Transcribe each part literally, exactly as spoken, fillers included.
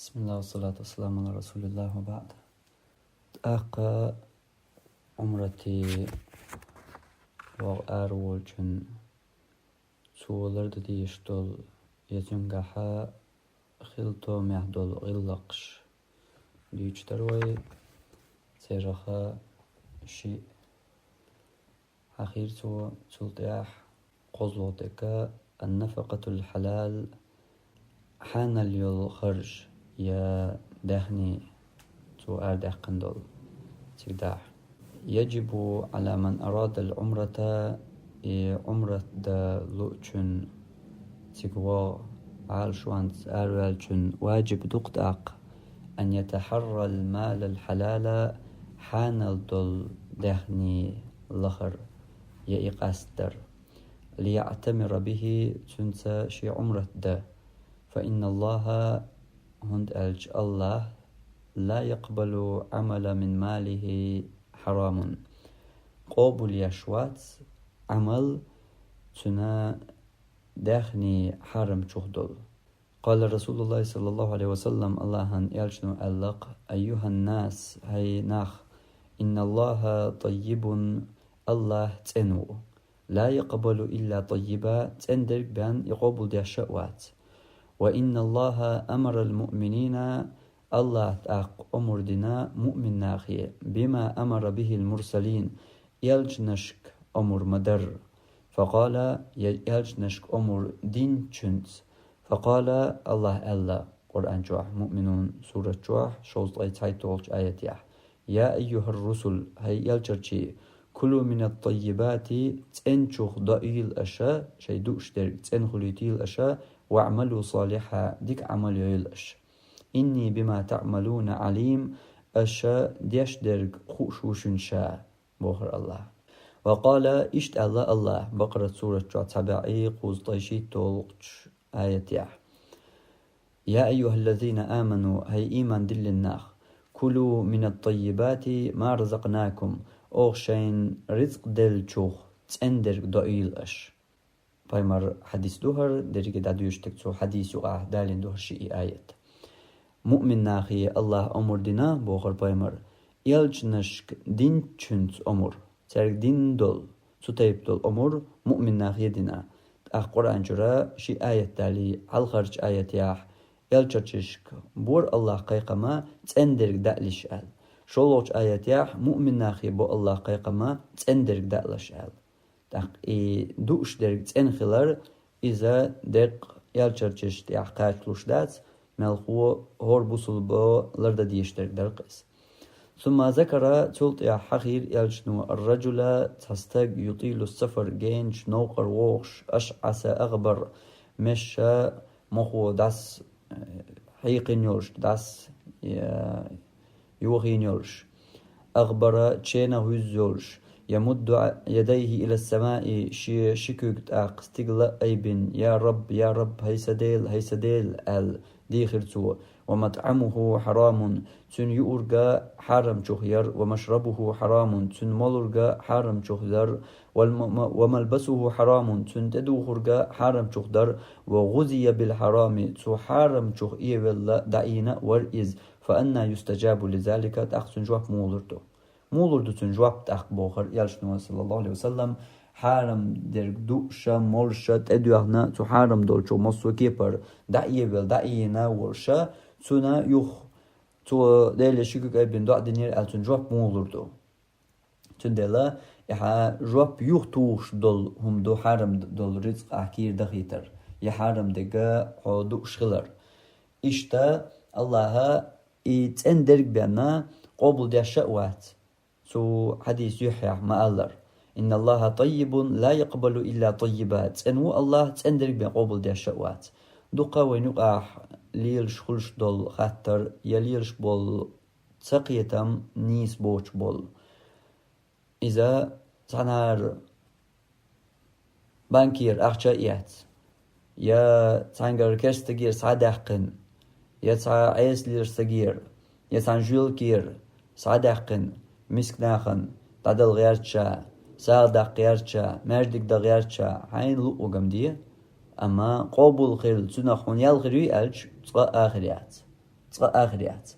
بسم الله والصلاة والسلام على رسول الله وبعد. ТӀаккха Ӏумрате вагӀа ара волчун, цо лардан дезаш дола, я цунгахьа хила товмехь дола гӀиллакхаш дуьйцуш дара вай, царех шиъ хьахийра цо, цул тӀаьхьа кхозлагӀа дерг: النفقة الحلال, хьанал йола харж, я даьхни, цо арадаьккхина дола цига дахьа. يجب على من أراد العمرة, и Ӏумрат дан луучун, цига вагӀа Ӏалашонца араваьллачун важиб ду-кх тӀаккха, أن يتحرى المال الحلال, хьанал дола даьхни лахар, я и къастадар, ليعتمر به, цуьнца шен Ӏумрат дан. فإن الله, хӀунда аьлча АллахӀ, لا يقبل عملا من ماله حرام, къобалъеш вац Ӏамал цуьнан даьхни хьарамчух долу. قال رسول الله صلى الله عليه وسلم, АллахӀан Элчано аьлла-кх: أيها الناس, хӀай нах, إن الله طيب, АллахӀ цӀена ву, لا يقبل إلا طيبا, цӀена дерг бен и къобалдеш а вац. وإن الله أمر المؤمنين, АллахӀа тӀаккха омра дина муъмин нахе, بما أمر به المرسلين, элчанашка омра ма-дарра. فقال, я элчанашка омра динчуьнца. فقال, АллахӀа аьлла Къуръан чохь, Муъминун сурат чохь, шовзткъе цхьайтталгӀачу аятехь: يا أيها الرسل, хӀай элчанаш, كلوا من الطيبات, цӀенчух доийла аша, шайн дууш дерг цӀена хуьлийтийла аша, واعملوا صالحا, дика Ӏамал йойла аша. إني بما تعملون عليم, аша деш дерг хууш ву шуна ша, бохура АллахӀа. وقال, иштта аьлла АллахӀа Бакъарат сурат чохь цхьа бӀе кхузткъе шийтталгӀачу аятехь: يا أيها الذين آمنوا, хӀай ийман диллина нах, كلوا من الطيبات ما رزقناكم, оха шайна рицкъ деллачух цӀена дерг доийла аша. Пайхамар хьадис ду хӀара, дерриге дӀадоьшуш дерг цу хьадис юкъахь далийна ду хӀара шиъ и аят. Муъмин нахе АллахӀа омра дина, бохура пайхамар, элчанашка динчуьнца омра, цаьрга дина долу, цу тайпа долу омра муъмин нахе дина. ТӀаккха Къуръан чуьра ши аят далий, хьалхарчу аятехь элчанашка бора АллахӀа кхайкхам цӀена дерг даалаш аьлла. ШолгӀачу аятехь муъмин нахе бо АллахӀа кхайкхам цӀена дерг даалаш аьлла. ТӀаккха и дууш дерг цӀена хилар, иза деккъа элчанашна тӀехь кхачалуш дац, мелхо хӀора бусулба лардан дезаш дерг дара-кх иза. ثم ذكر, цул тӀаьхьа хьахийра элчано, الرجل, цхьа стаг, يطيل السفر, генчу новкъара вогӀуш, أشعث أغبر, мешан мохо дӀаса, э, хьийкхина йолуш, дӀаса, э, йохийна йолуш. أغبر, ченах вуьзна йолуш. يمد يديه إلى السماء, шен ши куьг тӀаккха стигала а айбина, يا رب, يا رب, хӀай сан Дела, хӀай сан Дела, аьлла, дийхира цо. ومطعمه حرام, цуьнан юург хьарамчух яра, ومشربه حرام, цуьнан молург хьарамчух яра, والم-، وملبسه حرام, цуьнан тӀедухург хьарамчух дара, وغذي بالحرام, цу хьарамчух эвелла дӀаийна а вара иза, فأنى يستجاب لذلك, тӀаккха цуьнан жоп муха лур ду? Муха лур ду цуьнан жоп тӀаккха, бохура элчано, саллаллаху Ӏалайхи ва саллам, хьарам дерг дууш а, молуш а, тӀедоьгӀна, цу хьарам долчух массо а кепара дӀаэвелла, дӀаийна а волуш, цунна юха цо Деле ши куьг айбина доӀа динера аьлла, цуьнан жоп муха лур ду? Цундела, и хьан жоп юха тухуш долу хӀума ду хьарам долу рицкъ ахь кийра дахийтар, я хьарам дерг хьо дууш хилар. Иштта АллахӀа и цӀена дерг бен къобалдеш а вац. Цу хьадис юьххьехь ма-аллара: إن الله طيب لا يقبل إلا طيبا, цӀена ву АллахӀ, цӀена дерг бен къобалдеш а вац. Дуккха а вайна юкъахь лелаш хуьлуш долу хаттар, я лелаш болу цакхетам нийса боцуш болу. Иза цхьанхьара банкера ахча а эцна, я цхьаьнгара керста стагера схьа а даьккхина, я цхьа Ӏеса лелаш стагера, я цхьана жоьлакера схьа а даьккхина, миска нахана дӀадала гӀерташ а, сагӀа даккха гӀерташ а, маьждиг дан гӀерташ а, хьайна луъург-м де, амма къобал хила, цунах хьуна ял хир юй аьлча, цкъа а хир яц. цкъа а хир яц.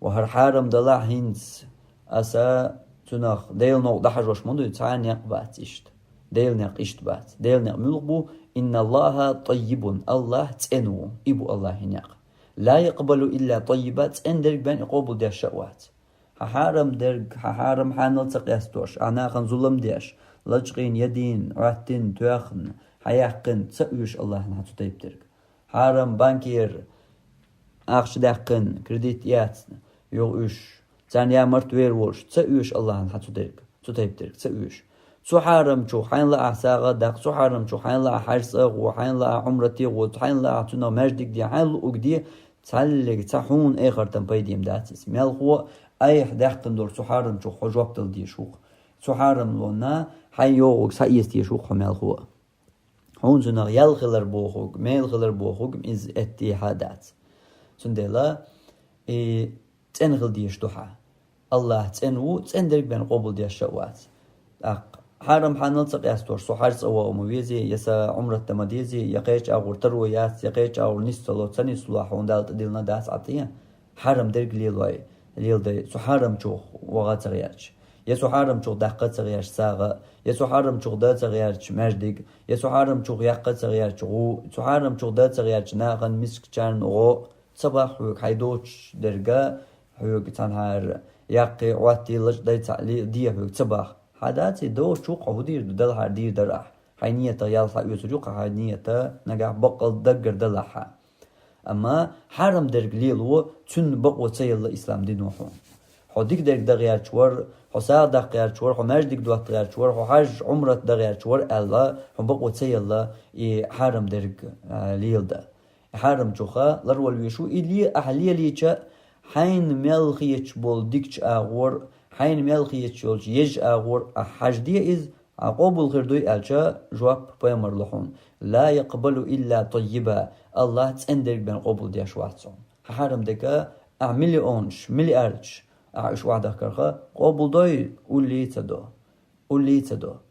Ва хӀара хьарам далахь хӀинца аса цунах Делан новкъа дӀахьажош ма дуй, цхьа а некъ бац иштта. Делан некъ иштта бац. Делан некъ муьлха бу? «Инна Аллаха таййибун», Аллах цӀена ву, и бу Аллахьи некъ. «Ла якъбалу илла таййиба», цӀена дерг бен и къобалдеш а вац. Хьа хьарам дерг, хьа хьарам хьанал ца къестош, а нахана зулам деш, лачкъийна, ядийна, Ӏоттийна, тоьхна, хьаяьккхина, ца оьшу Аллахьна хьа цу тайпа дерг. Хьарам банкера ахча даьккхина, кредит эцна, юха уьш, царна ямарт вер волуш, ца оьшу Аллахьна хьа цу дерг, цу тайпа дерг, ца оьшу. Цу хьарамчух хьайна лаахь сагӀа а даккха, цу хьарамчух хьайна лаахь хьаьж цӀа а гӀо, хьайна лаахь Ӏумрате а гӀо, хьайна лаахь цунах маьждиг де, хьайна луъург де, цхьаллиг цхьа хьуна эхартан пайда ма дац иза. Мелхо а айхьа даьккхина долу цу хьарамчух хьо жоп дала дезаш ву-кх. Цу хьарамлонна хьайн йогӀург схьаэца дезаш ву-кх хьо мелхо а. Хьуна цунах ял хилар бохург, мел хилар бохург иза эттехьа а дац. Цундела и цӀена хила дезаш ду хьан. Аллах цӀена ву, цӀена дерг бен къобалдеш а вац. ТӀаккха хьарам хьанал ца къестош, со хьаьж цӀа вогӀа ма везий, я сан Ӏумрат дан ма дезий, я кхечу агӀор таро яц, я кхечу агӀор нис ца ло, ца нисло, хьуна Дала тӀедиллина дац Ӏа тӀе. Хьарам дерг лелой, леладай, цу хьарамчух ваха ца гӀерташ. Я цу хьарамчух даккха ца гӀерташ сагӀа, я цу хьарамчух дан ца гӀерташ маьждиг, я цу хьарамчух яккха ца гӀерташ гӀу, цу хьарамчух дан ца гӀерташ нахана мискачарна гӀо, ца бах хьоьга хьайн доцуш дерга, хьоьга цхьанхьара яккхий, Ӏоттий, лачкъадай цхьаъ де хьоьга ца бах. Хьан даций доцучу хьо хӀун дийр ду, делахьара дийр дара ахь. Хьайн ниятах ял хьаоьцур ю-кх хьайн ниятах, нагахь баккъал даггара далахь хьан. Амма хьарам дерг лело, цуьнан бакъо ца елла ислам дино хьуна. Хьо дика дерг дан гӀерташ вара, хьо сагӀа даккха гӀерташ вара, хьо маьждиг дотта гӀерташ вара, хьо хьаьж, Ӏумрат дан гӀерташ вара аьлла, хьуна бакъо ца елла и хьарам дерг, а, леладан. И хьарамчуха ларвала везаш ву, и ле-, ахьа лелийча, хьайна мел хеташ болу дикачу агӀор, хьайна мел хеташ йолчу езачу агӀор ахьа хьаьж де иза, Ӏа къобал хир дуй аьлча, жоп пайхамара ло хьуна: «Ла якъбалу илла таййиба», Аллах цӀена дерг бен къобалдеш вац хьуна. Хьан хьарам дерг ахьа миллионаш, миллиардаш ахьа уьш охьадахкарха, къобалдой, уллий ца до. Уллий ца до.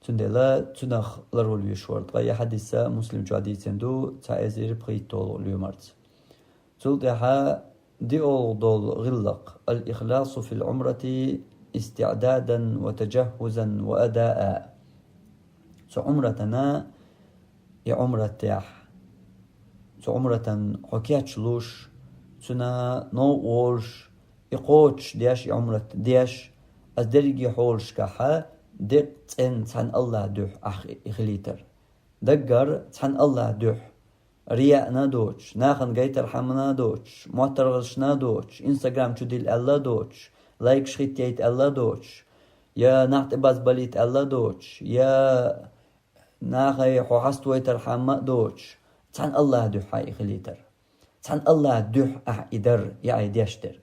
Цундела цунах ларвала везаш вара. Ткъа и хьадис а Муслим чохь дийцина ду, цхьа эзар пхийтталгӀа лоьмарца. Цул тӀаьхьа диъолгӀа долу гӀиллакх: «Ал-ихласу фил Ӏумрати истиъдадан ва тажаххузан ва адаан». Цу Ӏумратана, и Ӏумратехь, цу Ӏумратан хьо кечлуш, цуьнан новкъа волуш, и кхочуш деш, и Ӏумрат деш, ас дерриге хьолашкахьа деккъа цӀена цхьана Аллах дуьхьа ахь и хилийтар. Даггара цхьана Аллах дуьхьа. Рияъна а доцуш, нахана гайтархьама а доцуш, моттаргӀазашна а доцуш, Instagram чу дилла аьлла а доцуш, лайкаш хӀиттайта аьлла а доцуш, я нах тӀе базбалийта аьлла а доцуш, я нахе хьо хьаставайтархьама а доцуш, цхьана Аллах дуьхьа и хилийтар. Цхьана Аллах дуьхьа ахь и дар, и ахь деш дерг.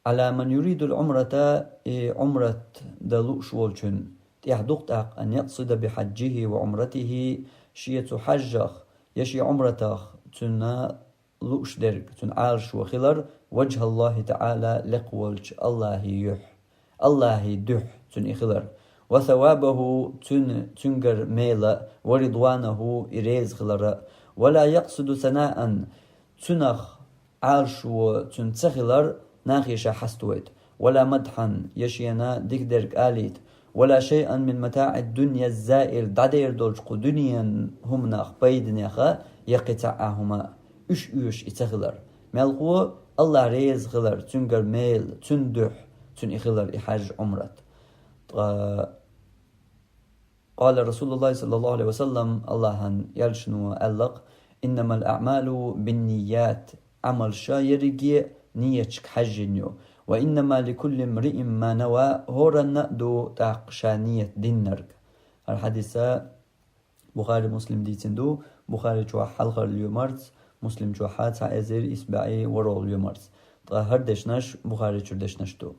«Ала ман юридул Ӏумрата», и Ӏумрат дан лууш волчун тӀехь ду-кх тӀаккха: «Ан якъсида би хьаджихи ва Ӏумратихи», шен цу хьаьжах я шен Ӏумратах цуьнан лууш дерг, цуьнан Ӏалашо хилар, «важхӀаллахӀи таӀала», лекха волчу Аллахьи юьхь, Аллахьи дуьхьа цуьнан и хилар, «ва савабахӀу», цуьнан, цуьнгара мела, «ва ридванахӀу», и реза хилара, «ва ла якъсиду санаан», цуьнах Ӏалашо цуьнан ца хилар нахе ша хьаставайта, «ва ла мадхьан», я шена дика дерг алийта, «ва ла шайъан мин матаӀид дунья заил», дӀадер долчу кху дуьненан хӀуманах пайданеха я кхин цхьа а хӀума, уьш оьшу и ца хилар. Мелхо Аллах реза хилар, цуьнгара мела, цуьнан дуьхьа, цуьнан и хилар, и хьаьж, Ӏумрат. Ткъа Къала Расулуллахи саллаллаху алейхи ва саллам, Аллахьан элчано аьлла-кх: «Иннамал аъмалу бинният», Ӏамалш ерриге а нияташка хьаьжжина ю, «ва иннама ликулли имриин ма нава», хӀоранна а ду тӀаккха ша ният диннарг. ХӀара хьадис а Бухари, Муслим дийцина ду, Бухари чохь хьалхара лоьмарца, Муслим чохь цхьа эзар исс бӀе ворхӀалгӀа лоьмарца. Ткъа хӀара дешнаш Бухари чуьра дешнаш ду.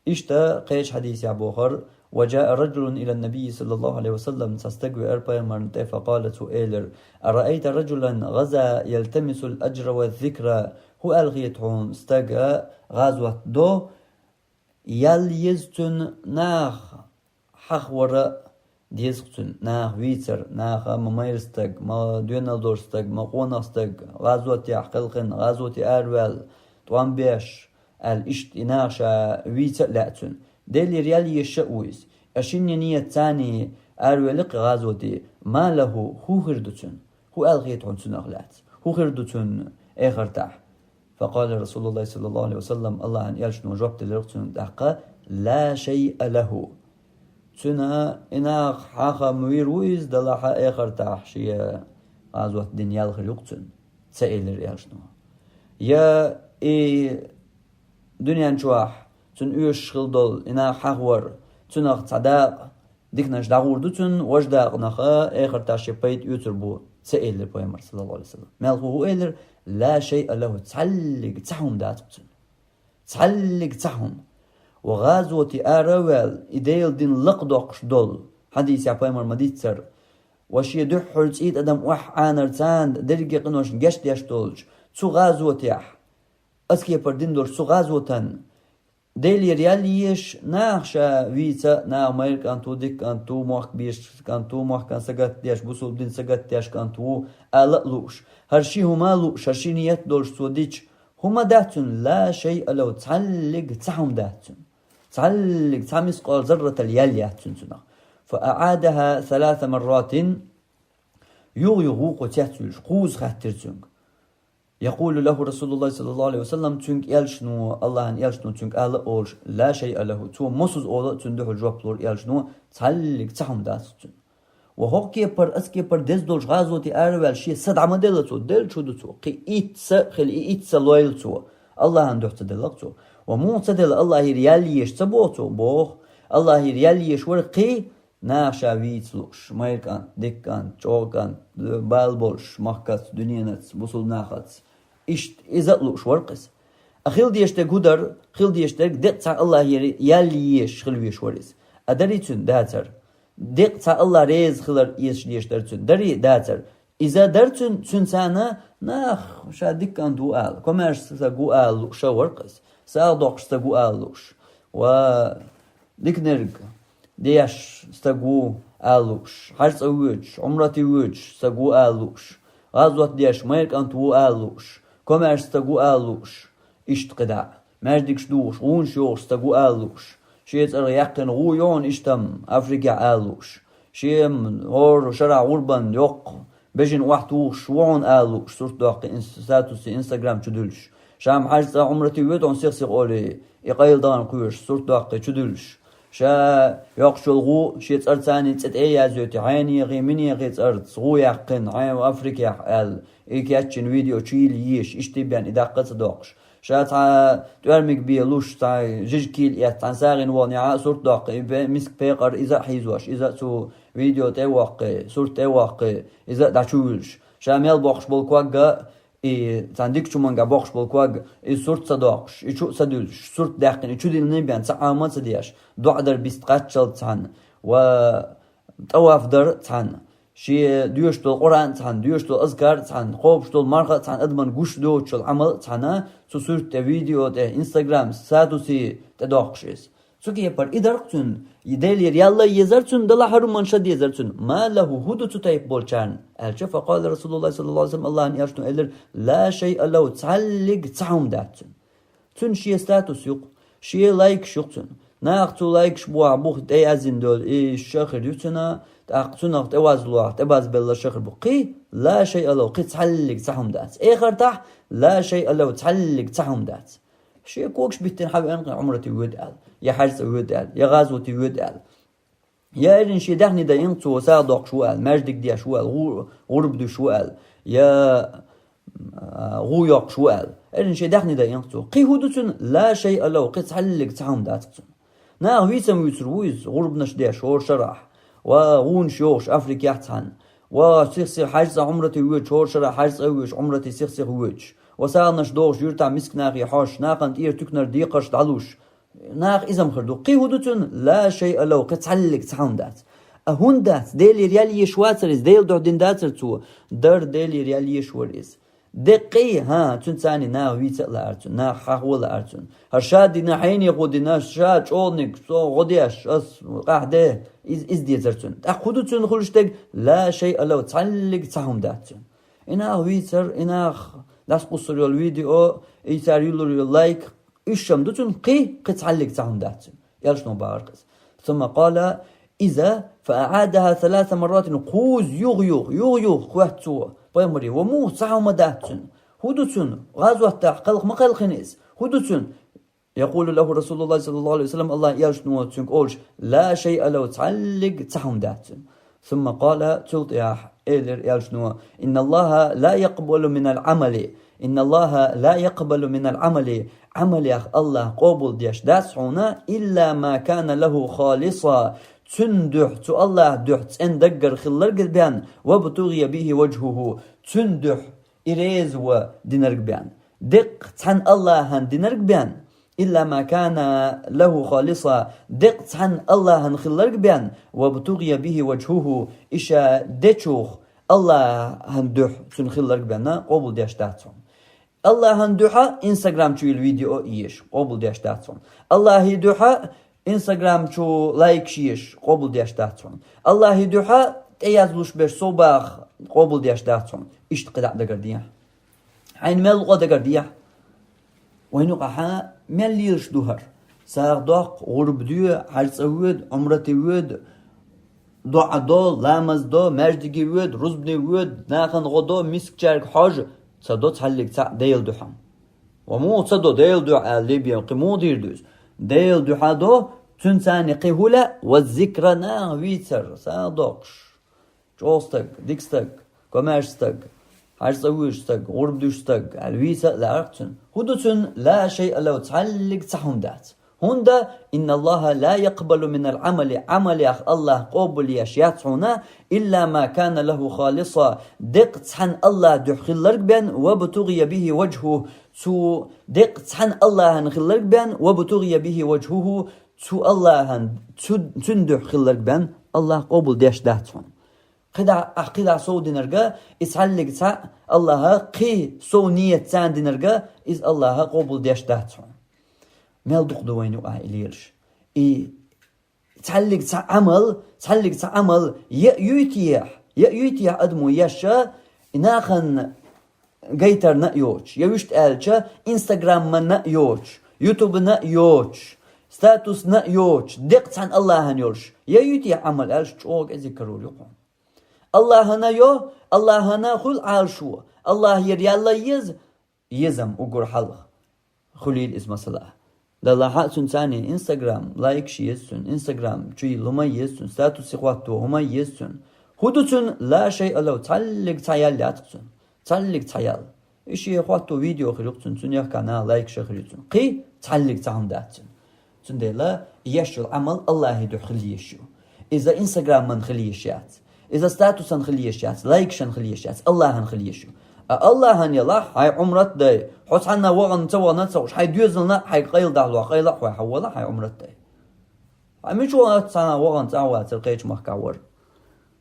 Иштта кхечу хьадисехь бохура: «Ва джаа раджулун илан набийи саллаллаху алейхи ва саллам», цхьа стаг веара пайхамарна тӀе, «факъала», цо элира: «Араайта раджулан гӀаза ялтамисул аджра ва зикра?» ХӀун аьлла хета хьуна стага гӀазот до, ял еза цуьнан нах хьахавара а, Деза-кх цунна наха вийцар, наха ма майра стаг, ма доьналла долу стаг, ма къонах стаг, гӀазотехь кхелхина, гӀазоте араваьлла, тӀом беш, аьлла, иштта и наха ша вийца а лаьа цунна. Делера ял езаш а ву иза. Ткъа шинне нийят царний аравелла-кх гӀазоте, ма лахӀу, хӀун хир ду цунна? ХӀун аьлла хета хьуна цунах лаьцна? ХӀун хир ду цунна эхартахь? فقال رسول الله صلى الله عليه وسلم, Аллахьан элчано жоп делира цунна тӀаккха: لا شيء له. Цуьнан и наха хьаха ма вийр ву иза, делахь а эхартахь шен гӀазот дина ял хир ю-кх цунна, ца элира элчано. Я и дуьнен чохь цунна оьшуш хилла долу и наха хьахавар, цунах цхьа дакъа диканаш дӀагӀур ду цунна, важа дакъанах а эхартахь шен пайда оьцур бу, ца элира пайхамар, саллаллаху Ӏалайхи ва саллам. Мел хӀун, хӀун элира? لا شيء له, цхьаллиг цхьа хӀума дац-кх цунна. Цхьаллиг цхьа хӀума. Ва гӀазоте ара а ваьлла, и Делан дин лакхадоккхуш долу, хьадисехь пайхамар ма-дийццара, ва шен дуьххьара цӀий тӀадам охьа Ӏанар царна дерриге къиношна гечдеш долчу цу гӀазотехь, аскепара дина долчу цу гӀазотан, Делера ял езаш, наха ша вийца а, наха майра кӀант ву, дика кӀант ву, мохк безаш кӀант ву, махкана сагатдеш, бусулба дин сагатдеш кӀант ву ала а лууш, хӀара ши хӀума а лууш, хӀара ши нийят а долуш цо дича, хӀума дац цунна, لا شيء له, цхьаллиг цхьа хӀума дац цунна. Цхьаллиг цхьа мискъал зарратал ял яц цунна цунах. فأعادها ثلاث مرات, юха-юха вукхо цецвуьйлуш, кхузза хаьттира цуьнга. يقول له رسول الله صلى الله عليه وسلم, цуьнга элчано, Аллахьан элчано цуьнга ала а олуш, لا شيء له, цо мосазза ола а цунна дуьхьал жоп лура элчано, цхьаллиг цхьа хӀума дац цунна. Ва хӀокху кепара, аса кепара деза долчу гӀазоте араваьлла шен са дӀа ма делла цо, деллачу хӀун ду цо, кхин итт са а хила, и итт са лойла цо, Аллахьан дуьхьа ца делла-кх цо. Ва муха ца делла, Аллахьера ял езаш ца боху цо, боху, Аллахьера ял езаш вара кхин, наха ша вийца лууш, майра кӀант, дика кӀант, чӀогӀа кӀант, бала болуш, махкаца, дуьненаца, бусулба нахаца. Иштта иза а лууш вара-кх иза. А хила дезаш дерг хӀун дара, хила дезаш дерг деккъа цхьа Аллахьера ял езаш хила везаш вара иза. А дарий цуьнан? Дацара. Деккъа цхьа Аллахь реза хилар эцаш дезаш дара цуьнан? Дарий? Дацара. Иза дара цуьнан, цуьнан царна нах ша дика кӀант ву ала, комаьрша стаг ву ала лууш а вара-кх иза, сагӀа доккхуш стаг ву ала лууш. Ва диканиг деш стаг ву ала лууш, хьаьж цӀа воьдуш, Ӏумрате воьдуш стаг ву ала лууш, гӀазот деш майра кӀант ву ала лууш, комаьрша стаг ву ала лууш, иштта кхидӀа а. Маьждигаш духуш, гӀунаш йохуш стаг ву ала лууш, шен цӀарах яьккхина гӀу ю хьуна иштта-м Африкехь ала лууш, шен хӀора шарахь гӀурбан йоккха бежана охьатухуш ву хьуна ала лууш, сурт доккхий инс-, статусе, Instagram чу дуьллуш, ша-м хьаьж цӀа Ӏумрате воьду хьуна сих-сиха олий, и къайладан кхоьруш, сурт доккхий чу дуьллуш, ша йоккхуш йолу гӀу шен цӀарца цӀе тӀе а язйойтий, хьенехий, минехий цӀарца гӀу яьккхина, хьайн Африкехь аьлла, и кечйина видео чуйилла езаш, иштта бен и даккха а ца доккхуш. Ша цхьа тӀоьрмиг бен луш, цхьа жижиг кийла эцна, цхьана сагӀина ваханехь а сурт доккхий, и бе-, миска пекъар иза а хьийзош, иза а цу видео тӀе а воккхий, сурт тӀе а воккхий, иза а дӀачувуьлуш. Ша мел боккхуш болу ког а, и цхьана дикачу хӀуманга боккхуш болу ког, и сурт ца доккхуш, и чу а ца дуьллуш, сурт даьккхина, и чу диллина бен цхьа Ӏама а ца деш, доӀа дар биста кхаччалц цхьаьна, ва тӀаваф дар а цхьаьна, шен доьшуш долу Къуръан а цхьаьна, доьшуш долу азкар а цхьаьна, кхобуш долу марха а цхьаьна, адаман гуш доцуш йолу Ӏамал а цхьаьна, цу сурт тӀе, видео тӀе, Instagram, статусе тӀе доккхуш иза. Цу кепара и дара-кх цуьнан, и Делера ял а езара цуьнан, делахь а хӀара хӀуманаш а дезара цуьнан. ما له, хӀун ду цу тайпа болчарна? Аьлча, فقال رسول الله صلى الله عليه وسلم, Аллахьан элчано элира: لا شيء له, цхьаллиг цхьа хӀума дац цуьнан. Цуьнан шен статус ю-кх, шен лайкаш ю-кх цуьнан. Наха цу лайкаш бохьа бух тӀеязйина долу и ша хир ю цуьнан, тӀаккха цунах тӀевазлохь, тӀебазбелла ша хир бу. Кхин, لا شيء له, кхин цхьаллиг цхьа хӀума дац. Эхартахь, لا شيء له, цхьаллиг цхьа хӀума дац. Шен когаш биттина хьан веана кхин Ӏумрате воьду аьлла, я хьаьж цӀа воьду аьлла, я гӀазоте воьду аьлла. Я эрна шен даьхни дайина цо, сагӀа доккхуш ву аьлла, маьждиг деш ву аьлла, гӀу-, гӀурба дуьш ву аьлла, я, а, гӀу йоккхуш ву аьлла. Эрна шен даьхни дайина цо. Кхин хӀун ду цуьнан? لا شيء له, кхин цхьаллиг цхьа хӀума дац цуьнан. Наха вийца ма вуьйцур ву иза, гӀурбанаш деш хӀора шарахь, ва гӀунаш йохуш Африкехь цхьаьна, ва сих-сиха хьаьж цӀа Ӏумрате воьдуш, хӀора шарахь хьаьж цӀа а воьдуш, Ӏумрате сих-сиха воьдуш, ва сагӀанаш дохуш юьртахь мисканахе хьожуш, нахана тӀера туьканара декхарш дӀалуш, наха иза ма хир ду. Кхин хӀун ду цуьнан? لا شيء له, кхин цхьаллиг цхьа хӀума дац. А хӀунда дац? Делера ял езаш вацара иза, Делан дуьхьа дина дацара цо. Дара Делера ял езаш вара иза. Деккъий, хӀа, цуьнца цхьана нах вийца а лаьара цунна, нах хьахо а лаьара цунна. ХӀара ша дина, хьенехо дина, ша чӀогӀаниг, со гӀо деш, ас къахьде, из, из дезара цунна. ТӀаккха хӀун ду цунна хуьлуш дерг? لا شيء له, цхьаллиг цхьа хӀума дац цунна. И нах вийцар, и нах дӀасакхуссур йолу видео, и цара юьллур йолу лайк, уьш-м ду цунна кхин, кхин цхьаллиг цхьа хӀума дац цунна. Элчано бахара иза. ثم قال: إذا فأعادها ثلاث مرات, кхузза юха-юха, юха-юха хоьтту цо пайхамаре: «Ва муха цхьа хӀума дац цунна? ХӀун ду цунна? ГӀазот дахь кхалха ма кхелхина иза. ХӀун ду цунна?» يقول له رسول الله صلى الله عليه وسلم, АллахӀан элчано цуьнга олуш: لا شيء له, цхьаллиг цхьа хӀума дац цунна. ثم قال, цул тӀаьхьа элира элчано: إن الله لا يقبل من العمل، إن الله لا يقبل من العمل, Ӏамалех АллахӀа къобалдеш дац хьуна, إلا ما كان له خالصا, цуьнан дуьхьа, цу АллахӀан дуьхьа цӀена даггара хилларг бен, وابتغي به وجهه, цуьнан дуьхьа и реза ван динарг бен. Деккъа цхьана АллахӀана динарг бен, إلا ما كان له خالصا, деккъа цхьана АллахӀана хилларг бен, وابتغي به وجهه, и ша дечух АллахӀан дуьхьа цуьнан хилларг бен къобалдеш дац хьуна. АллахӀан дуьхьа Instagram чу йолу видео еш, къобалдеш дац хьуна. АллахӀан дуьхьа Instagram чу лайкаш еш, къобалдеш дац хьуна. АллахӀан дуьхьа тӀеязлуш берш сов баха, къобалдеш дац хьуна. Иштта кхидӀа а дагардехьа. Хьайна мел къа дагардехьа. Вайн юкъахь мел лелаш ду хӀара? СагӀа доккху, гӀурба де, хьаьж цӀа воьду, Ӏумрате воьду, доӀа до, ламаз до, маьждиге воьду, рузбане воьду, нахана гӀо до, мискачаьрга хьожу, ца до цхьаллиг цхьаъ Делан дуьхьа. Ва муха ца до Делан дуьхьа аьлла, лебе кхин муха дийр ду иза? Делан дуьхьа до, цуьнан царна кхин хӀу лаьа, والذكرى, нах вийцар, сагӀа доккхуш. ЧӀогӀа стаг, дика стаг, комаьрша стаг, хьаьж цӀа воьжу стаг, гӀурба дуьжу стаг, аьлла вийца а лаьара цуьнан. ХӀун ду цуьнан? لا شيء له, цхьаллиг цхьа хӀума дац. ХӀунда? إن الله لا يقبل من العمل, Ӏамалех АллахӀа къобалъеш яц хьуна, إلا ما كان له خالصا, деккъа цхьана АллахӀан дуьхьа хилларг бен, وابتغي به وجهه, цу деккъа цхьана АллахӀана хилларг бен, وابتغي به وجهه, цу АллахӀан, цу, цуьнан дуьхьа хилларг бен АллахӀа къобалдеш дац хьуна. КхидӀа, ахь кхидӀа сов динарг, и цхьаллиг цхьаъ АллахӀа кхин сов нийятца динарг, иза АллахӀа къобалдеш дац хьуна. Мел дукха ду вайна юкъахь и лелаш. И цхьаллиг цхьа Ӏамал, цхьаллиг цхьа Ӏамал, я юйтехь, я юйтехь адамо еш, и нахана гайтарна а йоцуш, я вуьшта аьлча, Инстаграммана а йоцуш, Ютубана а йоцуш, статусна а йоцуш, деккъа цхьана АллахӀана йолуш, я юйтехь Ӏамал аьлча, чӀогӀа кӀезиг карор ю хьуна. АллахӀана йо, АллахӀана хуьлу Ӏалашо, АллахӀера ял а еза, еза-м уггар хьалха. Хуьлийла иза масала. Далла хьа а цуьнан царна Инстаграм, лайкаш еза цуьнан, Инстаграм чу йилла хӀума еза цуьнан, статусе хӀотто хӀума еза цуьнан. ХӀун ду цуьнан? لا شيء له, цхьаллиг цхьа ял яц цуьнан. Цхьаллиг цхьа ял. И шен хӀотто видео хир ю цуьнан, цуьнан яхкана лайкаш а хир ю цуьнан. Кхин цхьаллиг цхьа хӀума дац цуьнан. Цундела еш йолу Ӏамал АллахӀан дуьхьа хила езаш ю. Иза Инстаграман хила езаш яц. Иза статусан хила езаш яц, лайкашан хила езаш яц, АллахӀан хила езаш ю. А АллахӀан ялахь, хьайн Ӏумрат дай, хьо цхьанна вахана ца вахана ца хууш, хьайн доьзална, хьайга къайладахьалахь, къайла а хьой, хьо валахь хьайн Ӏумрат дай. Хьан мича вахана цхьанна вахана цхьа а вацара, кхечу махкахь вара.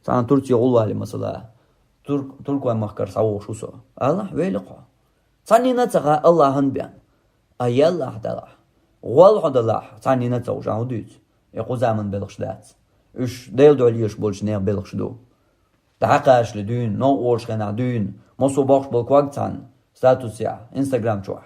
Цхьана Турце гӀулвали, масала, турк-, туркойн махкара схьавогӀуш ву со. Алахь, велахь хьо. Цхьаннина а ца хаьа АллахӀан бен. А ялахь далахь. ГӀол хьо далахь, цхьаннина а ца хууш, ахьа хӀун дуьйцу? И кху заман белхаш дац. Уьш Делан дуьхьа лелаш болчу нехан белхаш ду. ДӀакхачале дуьйна, новкъа волуш хенахь дуьйна, массо а бохуш болу ког цхьанна, статусехь, Инстаграм чохь.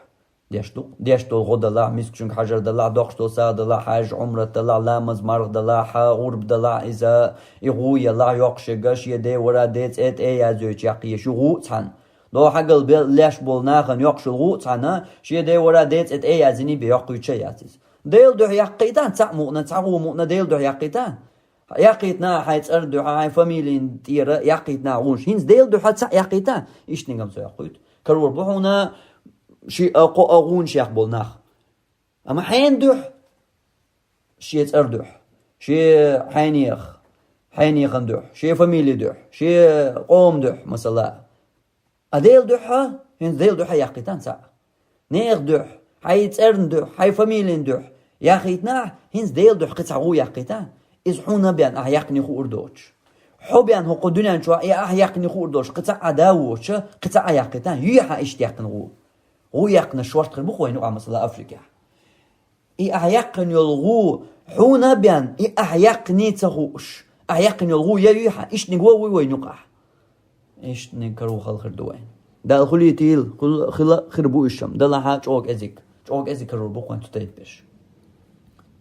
Деш ду, деш долу гӀо далахь, мискачуьнга хьажар далахь, доккхуш долу сагӀа далахь, хьаьж, Ӏумрат далахь, ламаз, марха далахь, гӀурба далахь, иза, и гӀу ялахь, йоккхуш ерг, шен ден вара, ден цӀе тӀе а язйойтуш яккхий езаш ю гӀу а цхьанна. Дохьагал бел-, леш болу нахана йоккхуш йолу гӀу а цхьанна, шен ден вара, ден цӀе тӀе а яздиний бен йоккхуьйтуш а яц иза. Делан дуьхьа яккхийтахь, цхьаъ мукъана, цхьа гӀу мукъана Делан дуьхьа яккхийтахь. Яккхийтина хьайн цӀарна дуьхьа, хьайн фамилин тӀера яккхийтина гӀуш. ХӀинца Делан дуьхьа цхьаъ яккхийтахь, иштта нигам со яккхуьйту. Карор бу хьуна ши а, кхо а гӀунаш яккха болу нах. Амма хьенан дуьхьа? Шен цӀарна дуьхьа. Шен хьенех, хьенехан дуьхьа, шен фамили дуьхьа, шен къоман дуьхьа, масала. А Делан дуьхьа, хӀинца Делан дуьхьа яккхийтахь цхьаъ. Нехан дуьхьа, хьайн цӀарна дуьхьа, хьайн фамилин дуьхьа яккхийтинехь, хӀинца Делан дуьхьа кхин цхьа гӀу яккхийтахь, иза хьуна бен ахьа яккхиний хуур доцуш. хьо бен хӀокху дуьнен чохь и ахь яьккхина хуур долуш, кхин цхьа а да воцуш, кхин цхьа а яьккхийтахь, юй хьан иштта яьккхина гӀу? ГӀу яьккхинарш шортта хир бу-кх вайна юкъахь, масала, Африкехь. И ахь яьккхина йолу гӀу хьуна а бен, и ахь яьккхиний ца хууш, ахь яьккхина йолу гӀу я юй хьан, иштаниг вон вуй вайна юкъахь? Иштаниг каро хала хир ду вайна. Дала хуьлийтийла, хила, хила хир бу уьш-м, делахь а чӀогӀа кӀезиг, чӀогӀа кӀезиг карор бу-кх вайн цу тайпанаш.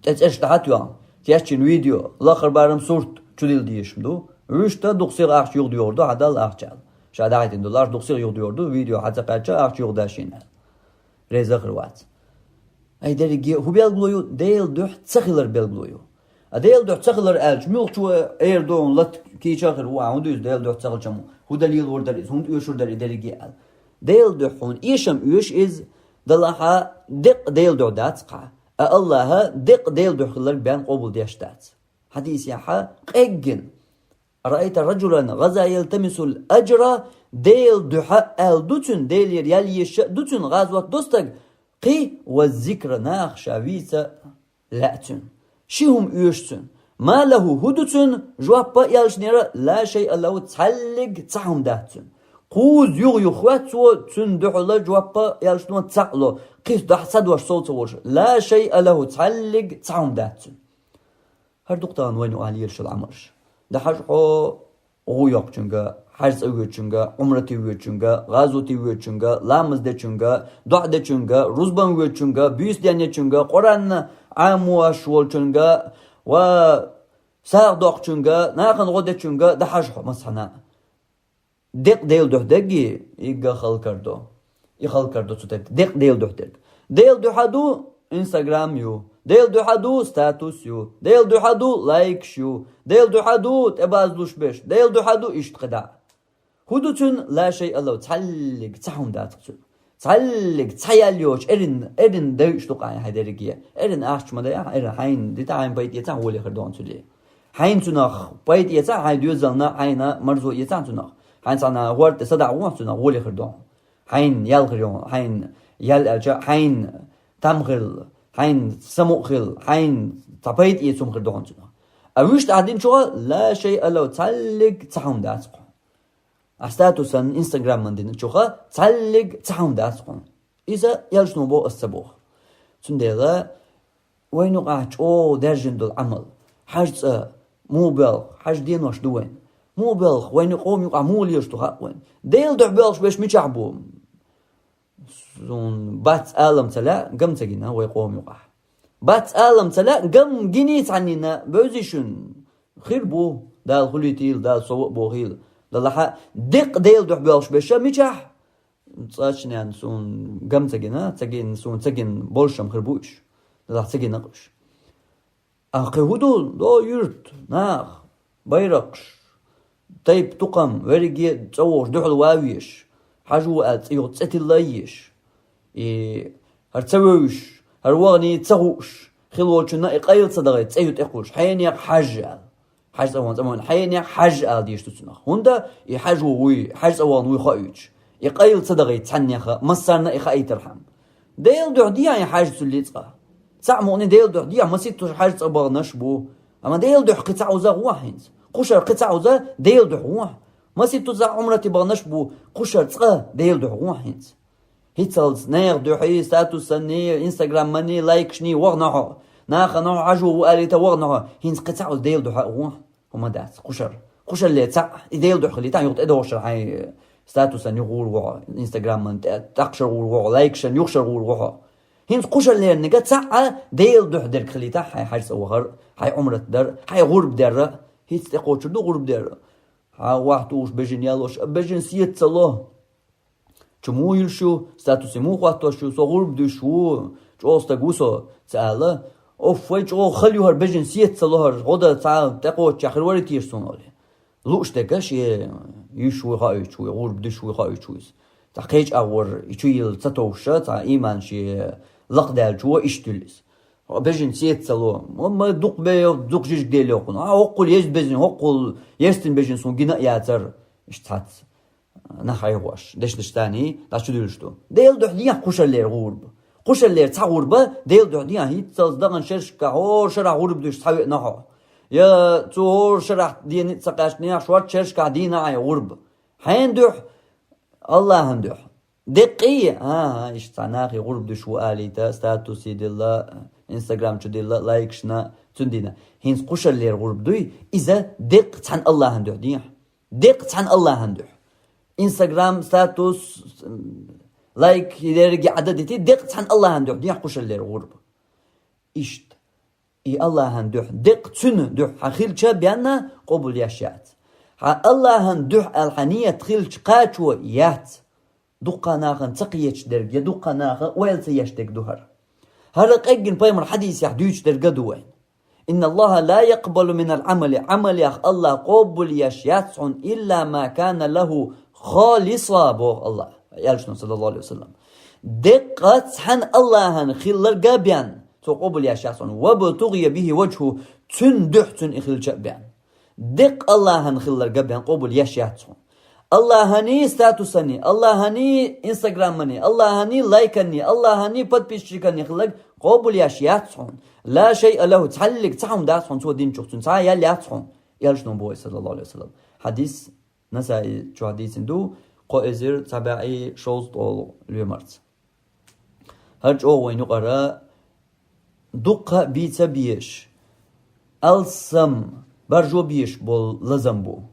ТӀе цӀераш тӀехь а тоьхна, кечйина видео, лахара барам сурт чудилла дезаш-м ду. Вуьшта дукха сиха ахча юхадоьхур ду, хьан Далла ахча аьлла. Ша дӀахӀиттина долу ахча дукха сиха юхадоьхур ду, видео хьан ца кхаьчча, ахча юхадашийна аьлла. Реза а хир вац. Ай, дерриге а хӀун белгало ю? Делан дуьхьа ца хилар белгало ю. А Делан дуьхьа ца хилар аьлча, муьлххачо эр ду хьуна, лата кийча а хир ву, а хӀун ду иза Делан дуьхьа ца хилча-м? ХӀун далил лур дара иза? ХӀунда оьшур дара и дерриге аьлла? Делан дуьхьа хьуна эшам оьшу иза, делахь а деккъа Делан дуьхьа дац-кх. А Аллахьа деккъа Делан дуьхьа хилларг бен къобалдеш дац. Хьадисехь къеггина: «Араайта раджулан гӀаза ялтамисул аджра», Делан дуьхьа аьлла ду цуьнан, Делера ял езаш а ду цуьнан, гӀазот до стаг, кхин, «ва зикра», нахах ша вийца лаьа цуьнан. Ши хӀума оьшу цуьнан. «Ма лахӀу», хӀун ду цуьнан? Жоп а аьллачунера: «Ла шайъа лахӀу», цхьаьллиг цхьа хӀума дац цуьнан. Кхузза юха-юха хоьтту цо, цуьнан дуьхьал жоп а аьллачуьнга цхьаъ ло, кхин дахьа схьадош сов ца волуш: «Ла шайъа лахӀу», цхьаьллиг цхьа хӀума дац цуьнан. ХӀара ду-кх тахана вайна юкъахь лелаш йолу Ӏамалш. ДӀахьажа хьо гӀу йоккхучуьнга, хьаьж цӀа воьдучуьнга, Ӏумрате воьдучуьнга, гӀазоте воьдучуьнга, ламаз дечуьнга, доӀа дечуьнга, рузбан воьдучуьнга, буьйса денъечуьнга, Къуръан Ӏамош волчуьнга ва сагӀа доккхучуьнга, нахана гӀо дечуьнга дӀахьажа хьо массанхьа. Декъа Делан дуьхьа дерг, и хала карадо. И хала карадо цу тайпа. Декъа Делан дуьхьа дерг. Делан дуьхьа ду, Instagram ю. Делан дуьхьа ду, статус ю. Делан дуьхьа ду, лайкаш ю. Делан дуьхьа ду, тӀебазлуш берш. Делан дуьхьа ду, иштта кхидӀа. ХӀун ду цуьнан? «Ла шайъа лахӀу», цхьаьллиг цхьа хӀума дац-кх цуьнан. Цхьаьллиг цхьа ял йоцуш, эрна, эрна дайуш ду-кх хьайна хьайн дерриге. Эрна ахча ма дайахь, эрна хьайна дита хьайна пайда эцахь, гӀоле хир ду хьуна цуьнан. Хьайна цунах пайда эцахь, хьайн доьзална, хьайна марзо эцахь цунах. Хьайна цхьана хӀорда тӀе садаӀа вон цунах, гӀоле хир ду хьуна. Хьайна ял хир ю хьуна, хьайна ял аьлча, хьайна там хилла, хьайна самукъа хилла, хьайна цхьа пайда эца хӀума хир ду хьуна цунах. А вуьшта ахь динчух «ла шайъа лахӀу», цхьаьллиг цхьа хӀума дац-кх хьуна. Ахь статусан, Instagram-ан динчух цхьаьллиг цхьа хӀума дац-кх хьуна. Иза элчано боху, ас ца боху. Цундела вайна юкъахь чӀогӀа даьржина долу Ӏамал. Хьаьж цӀа муха боьлху, хьаьж денош ду вайна. Муха боьлху, вайна къоман юкъахь муха лелаш ду хаьа вайна. Делан дуьхьа боьлхуш берш мичахь бу? Суна бац алам ца лаьа, гам ца гина вай къоман юкъахь. Бац алам ца лаьа, гам гиний цхьаннина, бевзий шуна. Хир бу, Дала хуьлийтийла, Дала сов а бохийла. Делахь а декъа Делан дуьхьа боьлхуш берш мичахь? Цкъачунна суна гам ца гина, ца гина, суна ца гина болуш-м хир бу уьш. Делахь ца гина-кх уьш. А кхин хӀун ду? До юьрт, нах, байракхаш, тайп-тукхам, верриге а цӀа вогӀуш, дуьхьал ван везаш. Хьажа ву аьлла цӀе юха цӀе тилла а езаш. И хӀара ца вевзаш, хӀара ваханий ца хууш, хила волчунна и къайла ца дахийта цӀе ю тӀекхуьлуш. Хьенех хьаьж аьлла. Хьаьж цӀа вахана, цӀа ма вахана, хьенех хьаьж ала дезаш ду цунах. ХӀунда и хьаьж ву вуй, хьаьж цӀа вахана вуй хоуьйтуш. И къайла ца дахийта цхьаннеха, массарна а и хаийтархьама. Делан дуьхьа дехьа и хьаьж цул йицкъа. Цхьаъ мукъане Делан дуьхьа дехьа, маситтаза хьаьж цӀа баханаш бу. Амма Делан дуьхьа кхин цхьаъ уза гӀохь хӀинца. Кхушара кхин цхьаъ уза Делан дуьхьа гӀохь. Маситтаза Ӏумрате баханаш бу, кхушара цкъа Делан дуьхьа гӀохь хӀинца. ХӀинцалц нехан дуьхьий, статусанний, инстаграмманний, лайкашний вахана хьо. Нахана хьо хьажа ву алийта вахана хьо. ХӀинца кхин цхьаъ уза Делан дуьхьа а гӀохь. ХӀума дац, кхушара. Кхушарлера цхьаъ, и Делан дуьхьа хилийта, юха тӀедогӀушшара хьайн статусан юха гӀур ву хьо, инстаграмман тӀе-, тӀаккха шара гӀур ву хьо, лайкашан юха шара гӀур ву хьо. ХӀинца кхушарлерниг а цхьаъ а Делан дуьхьа дерг хилийта, хьайн хьаьж цӀа вахар, хьайн Ӏумрат дар, хьайн гӀурба дер. ХӀинца тӀекхочур ду гӀурба дер. Хьан вахь тухуш бежана ялош, а бежана сецца ца ло. Чу муха йилуш ю, статусе муха хӀоттош ю, со гӀурба дуьсуш ву, чӀогӀа стаг ву со, ца ала. Оффай, чӀогӀа хала ю хӀара бежана сецца ца ло хӀара, гӀо дан цхьа тӀекхоччехь хир вара теша суна олий. Лууш дерг а шен йиш вуй хоуьйтуш вуй, гӀурба дуьсуш вуй хоуьйтуш вуй иза. Цхьа кхечу агӀор и чу йилла ца товша, цхьа ийман шен лакхадаьллачо иштта юьллу иза. Хьо бежана сецца ца ло, ма, ма дукха бе йо, дукха жижиг дели йоккхуна. А, хӀоккхул еза бежана, хӀоккхул естина бежана суна гина а яцара. Иштта цхьацца. Нах хьайгӀош, дешнаш царний дӀачудуьллуш ду. Делан дуьхьа дехьа кхушарлера гӀурба. Кхушарлера цхьа гӀурба, Делан дуьхьа дехьа хӀинццалц дахана шерашка хӀора шарахь гӀурба дуьсуш схьавеана хьо. Я цу хӀора шарахь дийна ца кхаьчнехь, шорта шерашкахь дийна Ӏай гӀурба. Хьенан дуьхьа? Аллахьан дуьхьа. Деккъий? ХӀан-хӀа, иштта цхьа нахе гӀурба дуьш ву алийта, статусе дилла, Instagram чу дилла, лайкашна, цуьнан дийна. ХӀинца кхушарлера гӀурба дуй, иза деккъа цхьана Аллахьан дуьхьа дехьа. Деккъа цхьана Аллахьан дуьхьа. Instagram статус, лайк, дерриге Ӏададити, деккъа цхьана Аллахьан дуьхьа дехьа кхушарлера гӀурба. Иштта. И Аллахьан дуьхьа, деккъа цуьнан дуьхьа хьан хилча а бен, къобал еш яц. Хьан Аллахьан дуьхьа аьлла хьан ният хилча кхачо яц. Дуккха нахана ца кхеташ дерг, я дуккха наха ойла ца еш дерг ду хӀара. ХӀара къеггина пайхамар хьадисехь дуьйцуш дерг а ду вайна. «إن الله لا يقبل من العمل», Ӏамалех Аллахь къобал еш яц хьуна, «إلا ما كان له خالصا», боху Аллахь, элчано, саллаллаху алейхи ва саллам. Деккъа цхьана Аллахьан хилларг а бен, цо къобал еш яц хьуна. «وابتغي به وجهه», цуьнан дуьхьа цуьнан и хилча а бен. Деккъа Аллахьан хилларг а бен къобал еш яц хьуна. Аллахьаний статусаний, Аллахьаний инстаграмманий, Аллахьаний лайканий, Аллахьаний подписчиканий хилларг къобал еш яц хьуна. «لا شيء له», цхьаллиг цхьа хӀума дац хьуна цо динчух, цуьнан цхьа а ял яц хьуна, элчано боху, саллаллаху алейхи ва саллам. Хьадис Насаи чохь дийцина ду, кхо эзар цхьа бӀе шовзткъолгӀа лоьмарца. ХӀара чӀогӀа вайна юкъара дуккха а бийца а беш, алсам, баржо а беш болу лазам бу.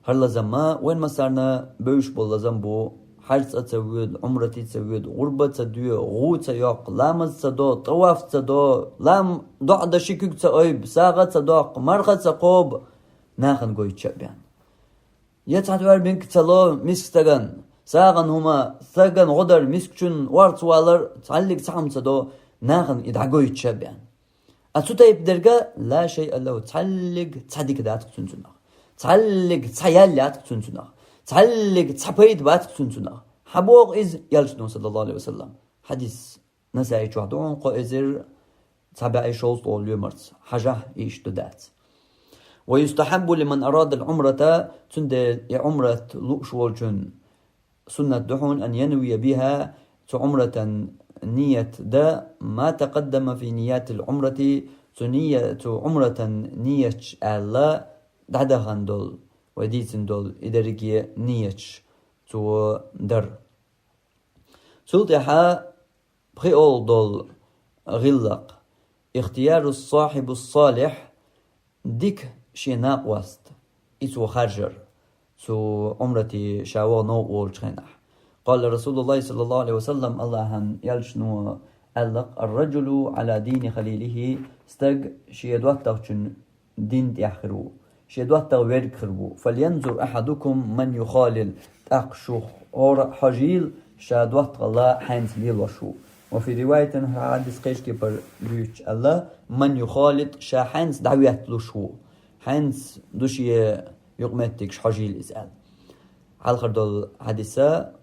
ХӀара лазам а вайн массарна бевзаш болу лазам бу: хьаьж цӀа ца воьду, Ӏумрати ца воьду, гӀурба ца доьду, гӀу ца йоккху, ламаз ца до, тӀаваф ца до, лам доӀа дан ши куьг ца айбу, сагӀа ца доккху, марха ца кхобу, нахана гойтуш а бен. Я цхьа тӀоьрмиг ца ло миска стагана, сагӀана хӀума, стагана гӀо дар, мискачун орца валар, цхьаллиг цхьа хӀума ца до, нахана и дӀагойтуш а бен. А цу тайпа дерг а «لا شيء له», цхьаллиг цхьа дика дац-кх цуьнан цунах. Цхьаллиг цхьа ял яц-кх цуьнан цунах. Цхьаллиг цхьа пайда бац-кх цуьнан цунах. Хьан боху иза, элчано, саллаллаху алейхи ва саллам? Хьадис Насаи чохь ду хьуна, кхо эзар цхьа бӀе шовзткъолгӀа лоьмарца. Хьажахь, иштта ду дац. «ويستحب لمن أراد العمرة», цундела и Ӏумрат лууш волчун суннат ду хьуна, «أن ينوي بها», цу Ӏумратан ният дан, «ما تقدم في نيات العمرة», цу ния-, цу Ӏумратан нияташ аьлла, дӀадахана долу, вай дийцина долу и дерриге нияташ цо дар. Цул тӀаьхьа пхиолгӀа долу гӀиллакх: «اختيار الصاحب الصالح», дика шен накъост, и цо харжар, цу Ӏумрате ша ваха новкъа волчу хенахь. قال رسول الله صلى الله عليه وسلم, Аллахьан элчано аьлла-кх: «الرجل على دين خليله», стаг шен доттагӀчун дин тӀехь хир ву, шен доттагӀа верг хир ву. «فلينظر أحدكم من يخالل», тӀаккха шух хӀора а хьожийла, ша доттагӀалла хьаьнца лелош ву. «وفي رواية», хьадис кхечу кепара дуьйцуш аьлла: «من يخالط», ша хьаьнца дӀахӀоьтталуш ву, хьаьнца ду шен юкъаметтигаш, хьожийла иза аьлла. Хьалхара долу хьадис а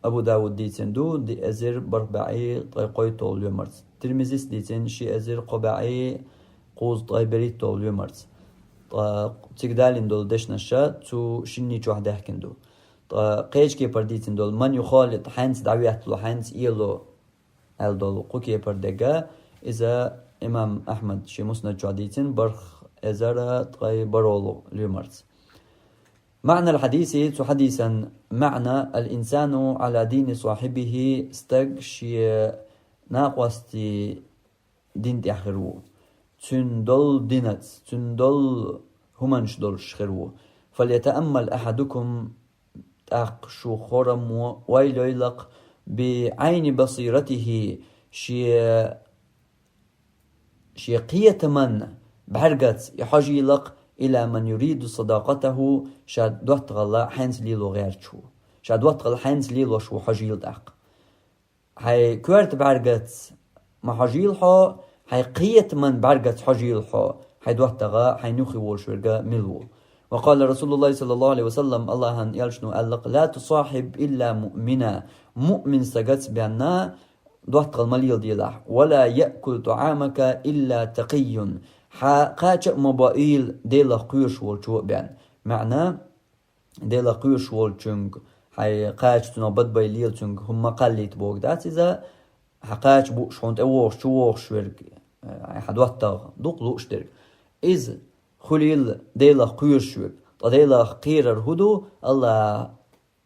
Абу Дауд дийцина ду, диъ эзар бархӀ бӀе ткъе кхойтталгӀа лоьмарца. Тирмизис дийцина, ши эзар кхо бӀе кхузткъе берхӀитталгӀа лоьмарца. Ткъа цига далийна долу дешнаш а цу шинна чохь даьхкина ду. Ткъа кхечу кепара дийцина долу: «من يخالط», хьаьнца дӀахӀоьттало, хьаьнца эло аьлла долу кху кепара дерг а, иза имам Ахьмада шен Муснад чохь дийцина, бархӀ эзар ткъе бархӀолгӀа лоьмарца. «معنى الحديث», цу хьадисан маьӀна: «الإنسان على دين صاحبه», стаг шен накъостий дин тӀехь хир ву. Цуьнан долу динаца, цуьнан долу хӀуманаш долуш хир ву. «فليتأمل أحدكم», тӀаккха шух хӀораммо ойла йойла-кх, «بعين بصيرته», шен, шен кхетаман бӀаьргаца и хьожийла-кх, «إلى من يريد صداقته», ша доттагӀалла хьаьнца лело гӀерташ ву. Ша доттагӀалла хьаьнца лелош ву хьожийла тӀаккха. Хьайн коьрта бӀаьргаца ма хьожийла хьо, хьайн кхетаман бӀаьргаца хьожийла хьо, хьайн доттагӀа, хьайн юххе волуш верг мила ву. «وقال رسول الله صلى الله عليه وسلم», Аллахьан элчано аьлла-кх: «لا تصاحب إلا مؤمنا», муъмин стагаца бен доттагӀалла ма леладелахь. «ولا يأكل طعامك إلا تقي», хьан кхача а ма боийла Делах кхоьруш волчо а бен. МаьӀна: Делах кхоьруш волчуьнга хьайн кхача, цунах бадбай лела, цуьнга хӀума ма кхаллийта бохург дац иза, хьан кхача бууш, хьуна тӀевогӀуш, чувогӀуш верг, э, хьан доттагӀа ду-кх лууш дерг. Иза Хуьлийла Делах кхоьруш верг. Ткъа Делах кхерар хӀун ду? Аллаха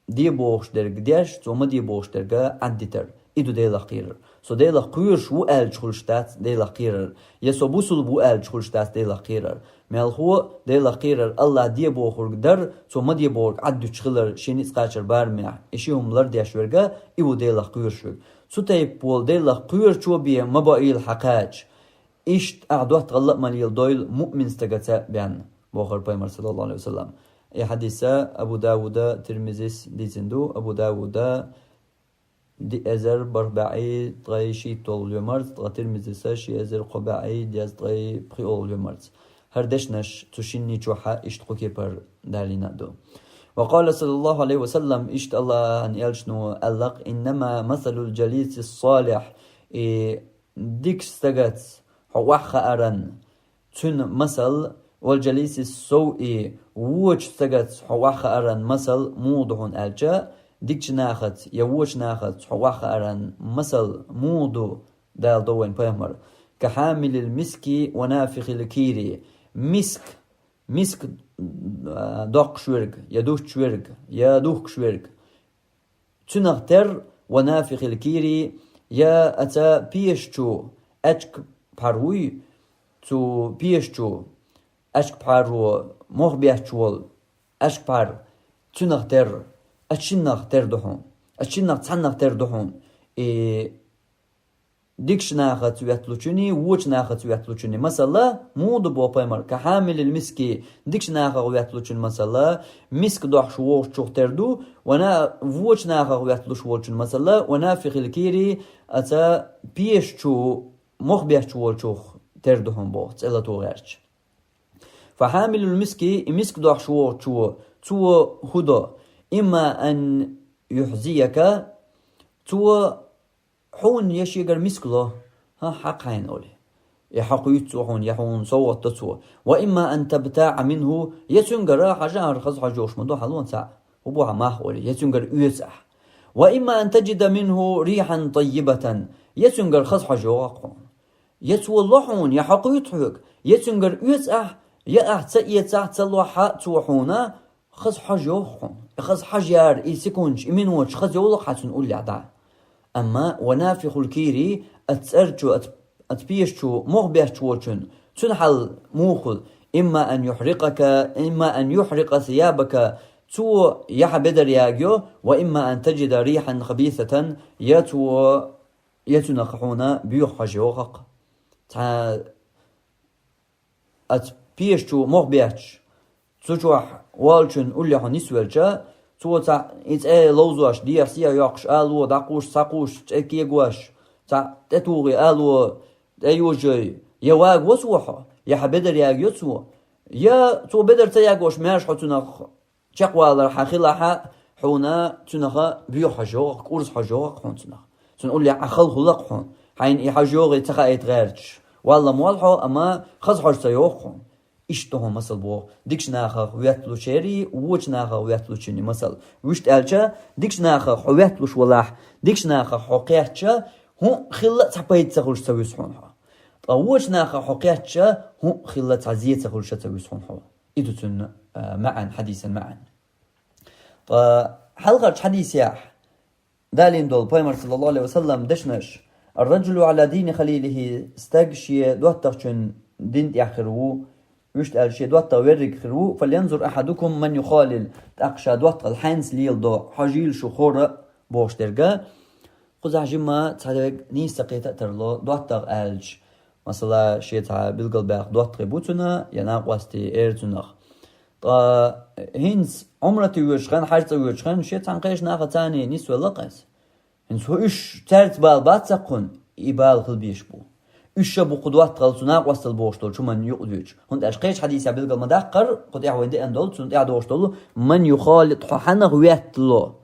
де бохуш дерг деш, цо ма де бохуш дерг Ӏаддитар. И ду Делах кхерар. Со Делах кхоьруш ву аьлча хуьлуш дац Делах кхерар. Я со бусулба ву аьлча хуьлуш дац Делах кхерар. Мелхо Делах кхерар Аллаха де бохург дар, цо ма де бохург Ӏаддуьтуш хилар, шен ницкъ кхачар барамехь, и ши хӀума лардеш верг, и ву Делах кхоьруш верг. Цу тайпа волу Делах кхоьручо бен ма баийла хьан кхача. Иштта ахь доттагӀалла а ма леладойла муъмин стагаца бен, бохура пайхамар, саллаллаху Ӏалайхи ва саллам. И хьадис Абу Давуда, Тирмизис дийцина ду. Абу Давуда диъ эзар бархӀ бӀе ткъе шийтта лоьмарца, ткъа Тирмизиса ши эзар кхо бӀе дезткъе пхиъ лоьмарца. ХӀара дешнаш цу шинна чохь иштта кху кепара далийна а ду. Ва къала саллаллаху Ӏалайхи ва саллам, иштта Аллахан элчано аьлла-кх: «Иннама масалул джалиси салихь», и дикачу стагаца хьо охьахааран, цуьнан масал, «вал джалиси ссовъи», вочу стагаца хьо охьахааран масал муха ду хьуна аьлча, дикачу нахаца я вочу нахаца хьо охьахааран масал муха ду, Дала дов вайн пайхамар, «ка хьамилил миски ва нафихил кири». Миск, миск, а, доккхуш верг, я дуттуш верг, я духкуш верг. Цуьнах тера, «ва нафихил кири», я аца пешачу, аьчка пхьар вуй, цу пешачу, аьчка пхьаро мох бетташ волу, аьчка пхьар, цуьнах тера, аца шиннах тера ду хьуна, аца шиннах цхьаннах тера ду хьуна. И дикачу нахаца ветталучунний, вочу нахаца ветталучунний масала муха ду, боху пайхамар, «ка хьамилил миски», дикачу нахах ветталучун масала, миск дохьуш вогӀучух тера ду, ва на-, вочу нахах ветталуш волчун масала, «ва нафихил кири», аца пешачу мох бетташ волчух тера ду хьуна боху, цӀе лато гӀерташ. «Фа хьамилул миски», и миск дохьуш вогӀучо, цо хӀун до? «Имма ан юхьзияка», цо хьуна я шегара миск ло, хӀан, хьакха хьайна олий. Я хьакхуьйту цо хьуна, я хьуна совгӀат до цо. «Ва имма ан табтаӀа минху», я цуьнгара хьажа, хӀара хаза хьожа йолуш ма ду, хьало цхьаъ, хӀун бу хьан мах олий, я цуьнгара оьцу ахь. «Ва имма ан таджида минху рихьан таййибатан», я цуьнгара хаза хьожа йогӀу-кх хьуна. Я цо ло хьуна, я хьакхуьйту хьоьга, я цуьнгара оьцу ахь, я ахь ца эцахь, ца лохь цо хьуна, хаза хьожа йогӀу-кх хьуна. И хаза хьожа яра, и секундаш, и миноташ хаза йовлу-кх хьан цуьнан уллехь дӀа. Амма «ва нафихул кири», аца цӀерчу, аца, аца пешачу мох бетташ волчун, цуьнан хьал муха хуьлу? «Имма ан юхьрикъака, имма ан юхьрикъа сиябака», цо я хьан бедар ягайо, «ва имма ан таджида рихьан хабисатан», я цо, я цуьнах хьуна боьха хьожа йогӀу-кх. Цхьа аца пешачу мох бетташ, цу чохь волчун уллехь хьо нисвелча, цо цхьаъ и цӀе ловзош, дехьа-сехьа йоккхуш, ало дӀакхуш, схьакхуш, цӀе кегош, цхьаъ тӀетухий, ало тӀейожий, я вагаво цо хьо, я хьан бедар ягайо цо, я цо бедар ца ягош, маьрша хьо цуьнах чекхвалар хьан хилахь, хьуна цуьнах боьха хьожа йогӀу-кх, кӀурза хьожа йогӀу-кх хьуна цуьнах. Цуьнан уллехь Ӏа хала хуьлу-кх хьуна. Хьайна и хьожа йогӀий ца хаийта гӀерташ, валла молла хьо, амма хаза хьожа ца йогӀу хьуна. Иштта ду хьуна масал боху дикачу нахах ветталучерий, вочу нахах ветталучунний масал. Вуьшта аьлча, дикачу нахах хьо ветталуш валахь, дикачу нахах хьо кхеттача, хӀуъа хилла а цхьа пайда ца хуьлуш ца вуьсу хьуна хьо. Ткъа вочу нахах хьо кхеттача, хӀуъа хилла а цхьа зе ца хуьлуш ца вуьсу хьуна хьо. И ду цуьнан, а, маьӀна, хьадисан маьӀна. Ткъа хьалхарчу хьадисехь далийна долу пайхамар, саллаллаху Ӏалайхи ва саллам, дешнаш: «Ар-раджулу Ӏала дини халилихи», стаг шен доттагӀчун дин тӀехь хир ву, вуьшта аьлча, шен доттагӀа верриг хир ву, «фалянзур ахьадукум ман юхалил», тӀаккха ша доттагӀалла хьаьнца леладо, хьожийла шу хӀора бохуш дерг. Кхузахь жимма цхьа дерг нийса ца кхета а тарло, доттагӀа аьлча. Масала, шен цхьа билгалбаьхна доттагӀий бу цуьнан, я накъостий, эр цунах. Ткъа хӀинца Ӏумрате воьдучу хенахь, хьаьж цӀа воьдучу хенахь, шен цхьана кхечу нахаца нисвелла-кх иза. ХӀинца хӀу уьш цаьрца бала бац-кх хьуна, и бала хила безаш бу. Уьш ша бу кху доттагӀалла, цу накъосталла бохуш долчу хӀуманна юкъадоьдуш. ХӀунда аьлча кхечу хьадисехь билгал ма-даккхара, кху тӀехь вайн деана долу, цунна тӀехь догӀуш долу: «Ман юхалит», хьо хьанах веттало?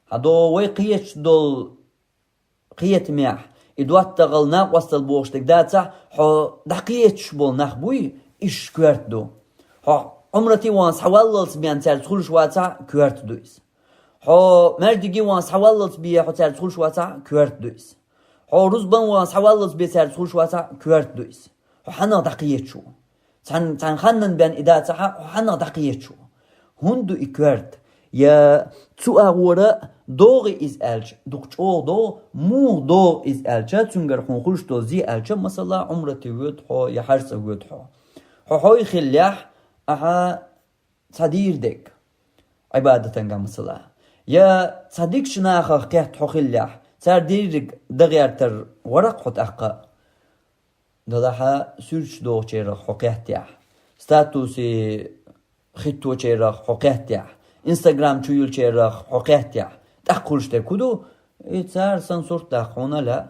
Хьан догӀу вай кхеташ долу кхетамехь, и доттагӀалла, накъосталла бохуш дерг дацахь, хьо дӀакхеташ болу нах буй, уьш коьрта ду. Хьо Ӏумрате вахана схьаваллалц бен цаьрца хуьлуш вацахь, коьрта ду иза. Хьо маьждиге вахана схьаваллалц бен хьо цаьрца хуьлуш вацахь, коьрта ду иза. Хьо рузбан вахана схьаваллалц бен цаьрца хуьлуш вацахь, коьрта ду иза. Хьо хьанах дӀакхеташ ву? Цхьан, цхьан ханнан бен и дацахьа, хьо хьанах дӀакхечу. ХӀунда ду и коьрта? Я цу агӀора догӀи иза аьлча, дукха чӀогӀа догӀа, муха догӀа иза аьлча, цуьнгара хьуна хуьлуш долу зе аьлча, масала, Ӏумрате воьду хьо, я хьажцӀа воьду хьо. Хьо хьой хиллехь, ахьа цхьа дийр дерг, Ӏибадатанга масала. Я цхьа дикачу нахах кхетта хьо хиллехь, цара дийриг дан гӀертар вара-кх хьо тӀаккха. Делахьа суьрташ дохучерах хьо кхеттехь, статуси хӀитточерах хьо кхеттехь, Instagram чу юьллучерах хьо кхеттехь, тӀаккха хуьлуш дерг хӀун ду? И цара сан сурт даккха хьуна лаьа.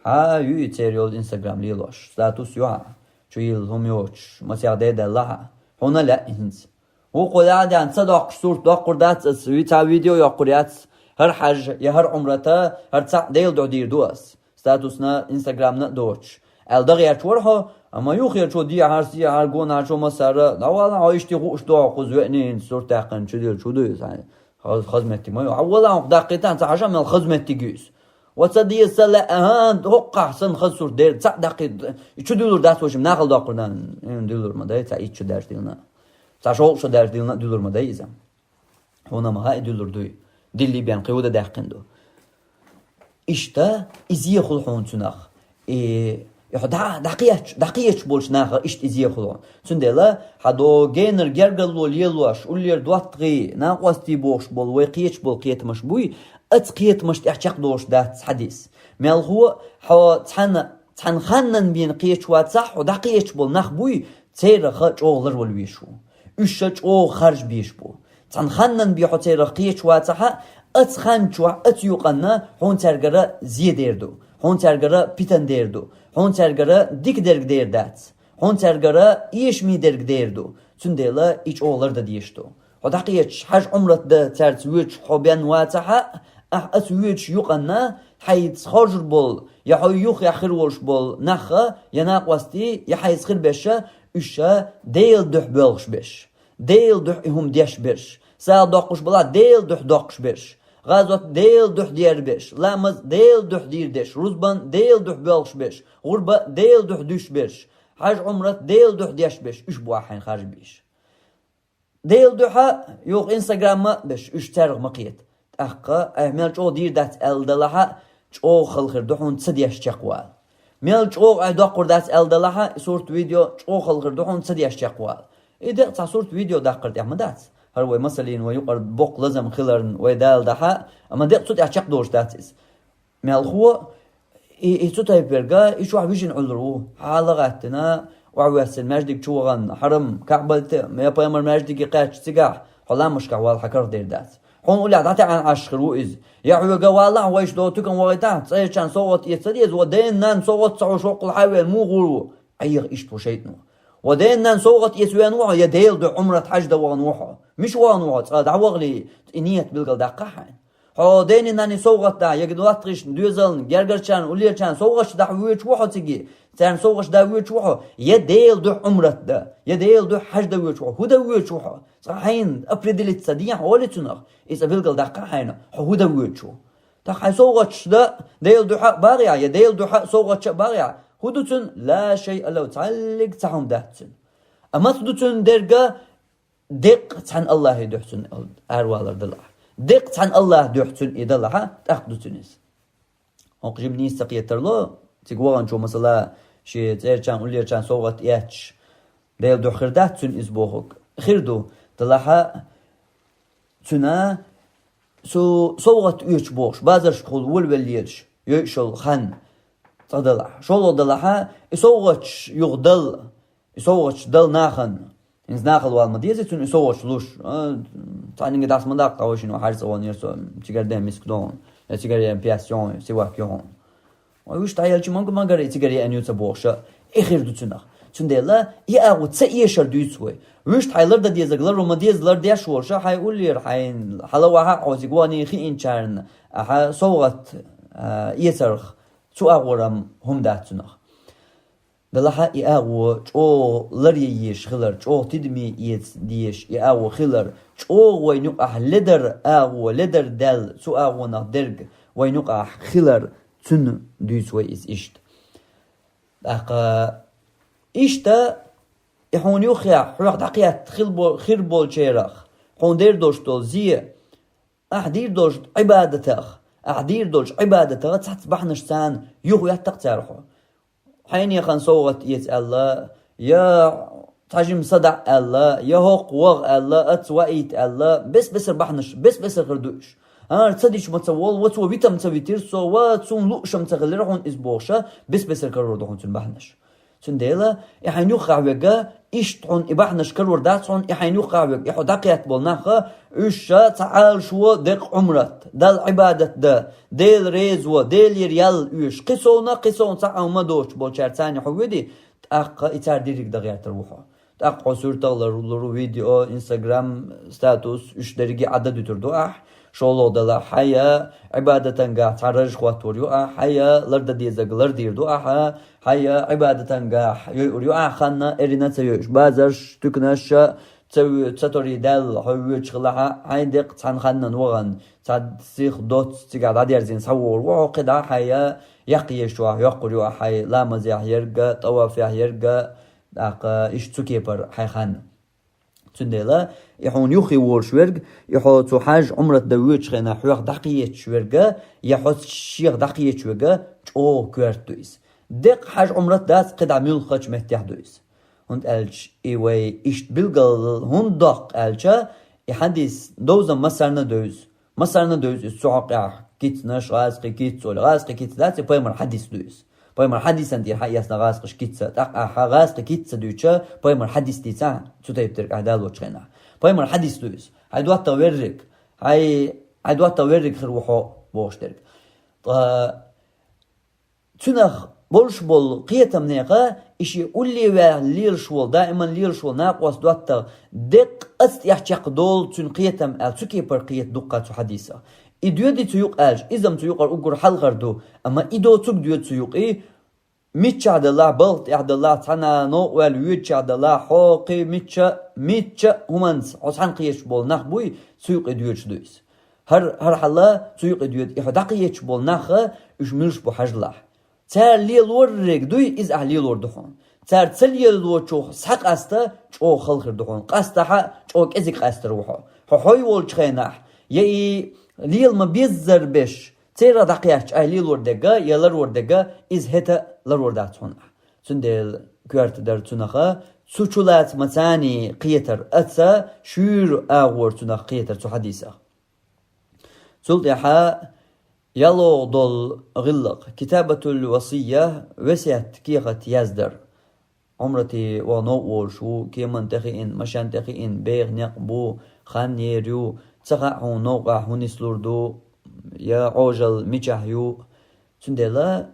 Хьан ю и церан йолу Instagram лелош? Статус ю хьан? Чу йилла хӀума йоцуш, масех де даьлла хьан? Хьуна лаьа хӀинца. ВукхӀо яа а даьхна ца доккхуш сурт доккхур дац ас, ви-, цхьа видео йоккхур яц, хӀара хьаьжа я хӀара Ӏумрата, хӀара цхьаъ Делан дуьхьа дийр ду ас. Статусна, Instagram-на а доцуш. Аьлла дан гӀерташ вара хьо, амма юххерчо дехьара, сехьара, гонахьарчо массара, дӀавала хьо иштта хууш дохьу кхуза веънийн сурт даьккхина чу дилла, чу дуй иза. Хаз-, хаза меттиг ма ю. Хьан вала хьо даккхийтахьа, ца хьажа мел хаза меттиг ю иза. Ва ца деза, ца лаьа, хӀан, хӀоккхахь санна хаза сурт дер, цхьаъ даккхий, и чу дуьллур дац, вайшимма нахала доккхур дан, дуьллур ма дай, цхьа итт шу даьржа дилна. Цхьа шовзткъа шу даьржа дилна дуьллур ма дай иза. Хьуна ма хаьа и дуьллур дуй. Дилли бен кхин хӀун дан даьккхина ду. Иштта и зе хуьлу хьуна цунах. И, и хьо дӀа-, дӀакхечу, дӀакхечу болчу наха иштта и зе хуьлу хьуна. Цундела хьан до генара гергарло лелош, уллера доттагӀий, накъостий бохуш болу вай кхечу болу кхетамаш буй, оцу кхетамаш тӀехь чекхдолуш дац хьадис. Мелхо а хьо цхьана, цхьана ханнан бен кхечу вацахь, хьо дӀакхечу болу нах буй, церах чӀогӀа ларвала везаш ву. Уьш ша чӀогӀа харжа безаш бу. Цхьана ханнан бен хьо церах кхечу вацахьа, оцу хан чохь, оцу юкъанна хьуна цаьргара зе дер ду, хьуна цаьргара питан дер ду, хьуна цаьргара дика дерг дер дац, хьуна цаьргара эшамий дерг дер ду, цундела и чӀогӀа лардан дезаш ду. Хьо дӀакхечаш, хьажа Ӏумрат дан цаьрца воьдуш хьо бен вацахьа, ахь оцу воьдуш юкъанна хьайца хоржур болу, я хьо юххехь хир волуш болу нахха, я накъостий, я хьайца хир беша, уьш ша Делан дуьхьа боьлхуш беш. Делан дуьхьа и хӀума деш берш. СагӀа доккхуш балахь Делан дуьхьа доккхуш берш. ГӀазот Делан дуьхьа дер берш. Ламаз Делан дуьхьа дийр деш. Рузбан Делан дуьхьа боьлхуш берш. ГӀурба Делан дуьхьа дуьш берш. Хьаж Ӏумрат Делан дуьхьа деш берш. Уьш бу ахь хьайна харжа беш. Делан дуьхьа юха инстаграмма а беш, уьш цаьргӀа ма кхета. ТӀаккха, айхьа мел чӀогӀа дийр дац аьлла далахьа, чӀогӀа хала хир ду хьуна ца деш чекхвала. Мел чӀогӀа айхьа доккхур дац аьлла далахьа, и сурт видео чӀогӀа хала хир ду хьуна ца деш чекхвала. И декъа цхьа сурт видео даккхар тӀехь ма дац. ХӀара вай масаллина вай юкъара боккха лазам хиларна вай даладахьа, амма декъа цу тӀехь чекхдолуш дац иза. Мелхо, и, и цу тайпа верга, и чохь вижина Ӏуьллур ву. Хьала гӀаттина, охьавоьссина маьждиг чу вахана, хьарам, Каъбат, я пайхамар маьждиге кхаьчча цигахь, хьо ламашкахь вала хьан карх дер дац. Хьуна уллехь дӀатаьӀна Ӏаш хир ву иза. Я хьоьга валахь, вайша до туькан вахийтахь, цӀерачарна совгӀат эца ца деза, ва ден нан совгӀат ца хьуш воккхул хьан вен муха гӀур ву? Ӏеха иштта ву шайтано. Ва ден нан совгӀат эца вен ву хьо, я Делан дуьхьа Ӏумрат хьаж дан вахана ву хьо. Миша вахана ву хьо, цкъа дӀавахале, и ният билгал даккха хьайна. Хьо дени-нани совгӀат дахь, яги доттагӀашна, доьзална, гергарчарна, уллерачарна совгӀаташ дахь воьдуш ву хьо циге, царна совгӀаташ дахь воьдуш ву хьо, я Делан дуьхьа Ӏумрат дан, я Делан дуьхьа хьаж дан воьдуш ву хьо, хӀун дан воьдуш ву хьо? Цкъа хьайна определиться дехьа олий цунах, иза билгал даккха хьайна, хьо хӀун дан воьдуш ву? ТӀаккха хьайн совгӀаташ дан, Делан дуьхьа а багӀехь, я Делан дуьхьа а совгӀаташ а багӀехь, хӀун ду цуьнан? Ла шайъа лахӀу, цхьаллиг цхьа хӀума дац цуьнан. Амма ца ду цуьнан дерга, деккъа цхьана Аллахье дуьхьа цуьнан аравалар далахь. Деккъа цхьана Аллахьа дуьхьа цуьнан и далахьа, тӀаккха ду цуьнан иза. ХӀокху жимма нийса ца кхетарло, цига ваханчо, масала, шен цӀерачарна, уллерачарна совгӀат эцча, Делан дуьхьа хир дац цуьнан иза бохург? Хир ду, далахьа, цуьнан со-, совгӀат оьцуш бохуш, базаршкахула волавелла лелаш, йойуш йолу хан цкъа далахь. ШолгӀа далахьа, и совгӀаташ юха дала, и совгӀаташ дала нахана. ХӀинца нахала вала ма деза цуьнан и совгӀаташ луш. А, цхьаьннга дӀаса ма даккха вайшинна, хьажа цӀа ваханера со, цигара ден миска догӀун, я цигара ян пес йогӀун, сивак йогӀун. Вай вуьш дӀаелча, мага-магара и цигара еана ю ца бохуша, и хир ду цунах. Цундела и агӀо ца эшар дуьйцу вай. Вуьш хьайн лардан дезаг ларван ма деза, лардеш волуша, хьайн уллера, хьайн хьала вахьа а хьо цига вахана хиъначарна, ахьа совгӀат, а, эцарх цу агӀора-м хӀума дац цунах. Далахьа и агӀо чӀогӀа ларъе езаш хилар, чӀогӀа тидаме эца дезаш и агӀо хилар, чӀогӀа вайна юкъахь ледар агӀо, ледар даьлла, цу агӀонах дерг вайна юкъахь хилар, цуьнан дуьйцу вай иза иштта. ТӀаккха иштта И хьуна юххехь, хьох дӀакхетта хил бо-, хир болчарах, хьуна дер долуш долу зе, ахь дийр долчу Ӏибадатах, ахь дийр долчу Ӏибадатах цхьацца бахьанаш царна юхаветтакх цара хьо. Хьенехан совгӀат эца аьлла, я цхьа жима садаӀа аьлла, я хӀокху ваха аьлла, аца ваийта аьлла, бес-бесара бахьанаш, бес-бесара хир ду уьш. ХӀара ца дича ма ца волу, ва цо витам ца витира со, ва цунна луушам ца хилира хьуна иза бохуша, бес-бесара карор ду хьуна цуьнан бахьанаш. Цундела, и хьайн юххехь верг, иштта хьуна и бахьанаш карор дац хьуна, и хьайн юххехь верг, и хьо дӀакхетта болу нах, уьш ша цхьа Ӏалашо декъа Ӏумрат, Далла Ӏибадат дан, Дела реза ван, Делера ял оьшу, кхин совна, кхин совна цхьа а хӀума доцуш болчаьрца царна хьо воьдий, тӀаккха и цара дерриг дан гӀертар ву хьо. ТӀаккха хьо суьртах лар-, лур ву, видео, Instagram, статус, уьш дерриге а Ӏадда дуьтур ду ахь, шолгӀа далахь, хьан я Ӏибадатангахь цхьа раж хӀоттор ю ахь, хьан я лардан дезарг лардийр ду ахьа, хьан я Ӏибадатангахь йойур ю ахь ханна, эрна ца йойуш, базарш, туьканаш ца вуьйцу, ца торий даьлла, хьо воьдуш хилахьа, хьайн декъа цхьана ханнан вахана, цхьа сих доц цигахь дӀадерзийна схьавогӀур ву хьо кхидӀа, хьан я яккхий езачохь йоккхур ю ахь хьайн ламазехь ерг а, тӀавафехь ерг а, тӀаккха иштта цу кепара хьайн ханна. Цундела, и хьуна юххе волуш верг, и хьо цу хьаьж Ӏумрат дан воьдучу хенахь хьох дӀакхеташ верг, я хьо шех дӀакхеташ верг, чӀогӀа коьрта ду иза. Деккъа хьаьж Ӏумрат дац, кхидӀа муьлххачу меттехь ду иза. ХӀунда аьлча и вай иштта билгал хӀунда доккху аьлча, и хьадис довза массарна а девза. Массарна а девза иза цу хьокъехь кицнаш, гӀазкхи киц олий. ГӀазкхи киц дац, и пайхамар хьадис ду иза. Пайхамар хьадисан тӀера хьаэцна гӀазкхаш кица, тӀаккха ахьа гӀазкхи киц ца дуьйцуча, пайхамар хьадис дийцахьа, цу тайпа дерг ахьа далочу хенахь. Пайхамар хьадис ду иза. Хьайн доттагӀа верриг, хьайн, хьайн доттагӀа верриг хир ву хьо бохуш дерг. Ткъа цуьнах болуш болу кхетам нехан, и шен улле ваьлла лелаш волу, даиман лелаш волу накъост доттагӀа, деккъа аца тӀехь чекхдолу цуьнан кхетам аьлла, цу кепара кхета дуккха цу хьадисах. И доьди цу юкъа аьлча, иза-м цу юкъара уггар хьалхар ду, амма и доцург доьду цу юкъе, миччахь делахь, балха тӀехь делахь, цхьана новкъа ваьлла воьдучехь делахь, хьо кхин мичча, мичча хӀуманца хьо цхьаьна кхеташ болу нах буй, цу юкъе доьдуш ду иза. ХӀара, хӀара хьала цу юкъе доьду, и хьо дӀакхеташ болу нах, уьш муьлш бу хьажалахь. Цара лелориг дуй, иза ахь лелор ду хьуна. Цара ца лелочух схьакъаста чӀогӀа хала хир ду хьуна. Къастахьа чӀогӀа кӀезиг къаьстар ву хьо. Хьо хьой волчу хенахь, я и лела ма-беззара беш, церан дӀакхаьчча ахь лелор дерг, я ларор дерг, иза хӀета ларор дац хьуна ахь. Цундела коьрта дара цунаха, цу чулаца ма царний кхетар, аца шуьйра агӀор цунах кхетар цу хьадисах. Цул тӀаьхьа ялогӀу долу гӀиллакх, китабатул васийя, весет кехат яздар. Ӏумрате ваха новкъа волуш ву, кеман тӀе хиъна, машен тӀе хиъна, беха некъ бу, хан ер ю, ца хаьа хьуна новкъахь хӀун нислур ду, я Ӏожалла мичахь ю. Цундела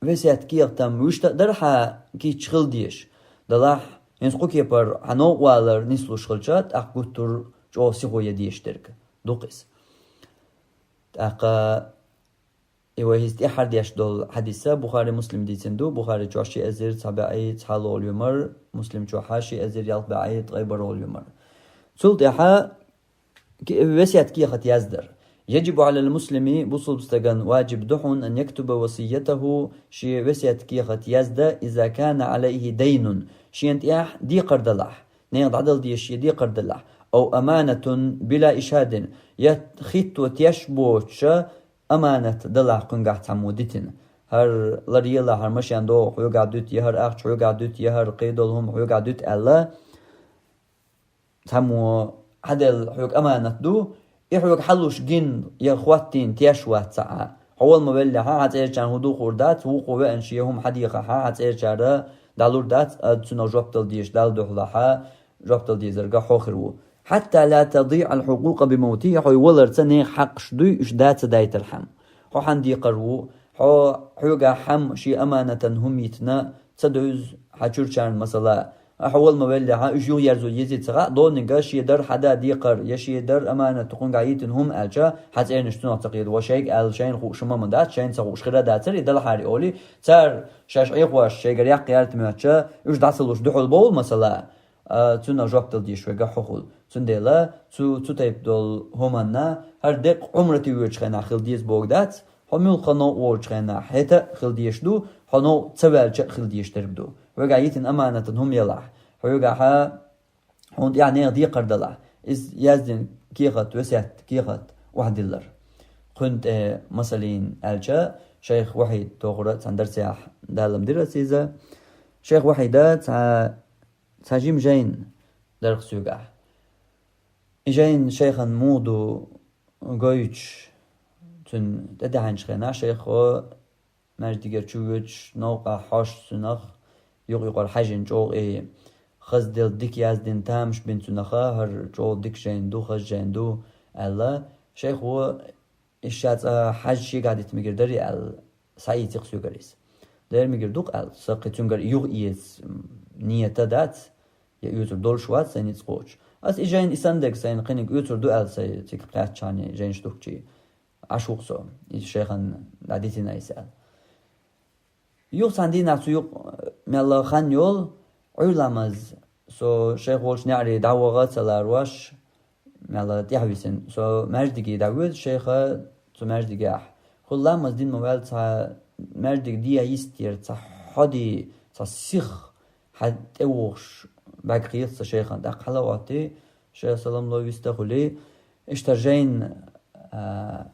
весет кехатам вуьшта а дара хьан кийча хила дезаш. Далахь, хӀинца кху кепара хьан новкъа валар нислуш хилча, тӀаккха гуттар чӀогӀа сихо ян дезаш дерг. Дукха иза. ТӀаккха и вай хӀинца тӀаьххьара деш долу хьадиса Бухари, Муслим дийцина ду, Бухари чохь ши эзар цхьа бӀе цхьалгӀа лоьмар, Муслим чохь ши эзар ялх бӀе ткъе бархӀ лоьмар. Цул тӀаьхьа ки-, весет кехат яздар. Яджибу Ӏалал муслими, бусулба стаган ваджиб ду хьуна, ан яктуба васиятаху, шен весет кехат язда, иза кана Ӏалайхи дайнун, шена тӀехь декхар далахь, нехан дӀадала дезаш шен декхар далахь, ав аманатун била ишадин, я хитто теш боцуша аманат далахь кхуьнгахь цхьаммо дитина. ХӀара лар ела, хӀара машен догӀу хьоьгахь дуьту, я хӀара ахча хьоьгахь дуьту, я хӀара кхидолу хӀума хьоьгахь дуьту аьлла, цхьаммо хьаделла хьоьга аманат ду, и хьоьга хьалуш гин я хӀоттийна теш вац цхьа а. Хьо вала ма веллехьа, хьан цӀерачарна хӀун ду хуур дац, вукхо веана шен хӀума хьадехахьа, хьан цӀерачара дӀалур дац, ада цунах жоп дала дезаш Далла дуьхьалахьа, жоп дала дезарга хьо хир ву. Хьатта ла тадиъал хьукъукъа бимавтихи, хьо валарца нехан хьакъаш дуй, уьш да ца дайтархьама. Хьо хьан декхар ву, хьо хьоьгахь хьама шен аманатан хӀума йитина, ца девза хьан чуьрачарна масала. Ахьа вала ма веллехьа, уьш юхаерзо езий ца хаьа, дониг а шен дара хьан да декхар, я шен дара аманат кхуьнгахь йитина хӀума аьлча, хьан цӀернаш цунах ца кхета, ва шайга аьлла, шайна хууш ма ма дац, шайна ца хууш хир а дацара, и далахьара олий, цара шаьш Ӏехош шайгара яккха яртам йоцча, уьш дӀа ца луш дуьхьал бовла масала, а, цунах жоп дала дезаш верг хьо хуьлу. Цундела цу, цу тайпа долу хӀуманна хӀара декъа Ӏумрате воьдучу хенахь хила деза бохург дац, хьо муьлхха новкъа волчу хенахь хӀета а хила дезаш ду, хьо новкъа ца ваьлча а хила дезаш дерг ду. Хьоьгахь йитина аманатан хӀума елахь, хьоьгахьа, хьуна тӀехь нехан декхар далахь, иза яздина кехат, весет кехат охьадиллар. Кхуьнан тӀе масалин аьлча, шайх Вахьид тохара цхьана дарсехь далам дира аса иза. Шайх Вахьида цхьа, цхьа жима жайна дарх соьгахь. И жайна шайхан муха ду гойтуш, цуьнан тӀедеанчу хенахь шайхо маьждигера чу воьдуш, новкъахь хьожуш цунах, юкъ-юкъара хьаьжжина чӀогӀа и хазделла дика яздина тамаш бина цунаха, хӀара чӀогӀа дика жайна ду, хаза жайна ду, аьлла, шайхо, иза ша цкъа хьаьжжа шегахь дита мегар дарий аьлла, схьаийцира соьгара иза. Дера мегар ду-кх аьлла, сан кхин цуьнгара юха эца нийят дац, я оьцур долуш вац сайн ницкъ кхочуш. Аса и жайна и санна дерг сайна кхиниг оьцур ду аьлла сайн цига кхаьччахьана жайнаш духкучий Ӏаш ву-кх со, иза шайхана дӀадитина айса аьлла. Юха цхьана дийнахь цу юкъа мелла хан йолу, Ӏуьйра ламаз, со шайх волчу неӀаре дӀаваха а ца ларош, мелла тӀаьхьависина, со маьждиге дӀавоьду шайха цу маьждигехь. Хуьлу ламаз дина ма ваьлла цхьа маьждиг дехьа йистера, цхьа хьоди, цхьа сих хьан тӀевогӀуш бӀаьрг кхета сан шайхан. ТӀаккха хьала а гӀоттий, шайх салам лой виста а хуьлий, иштта жайна, а,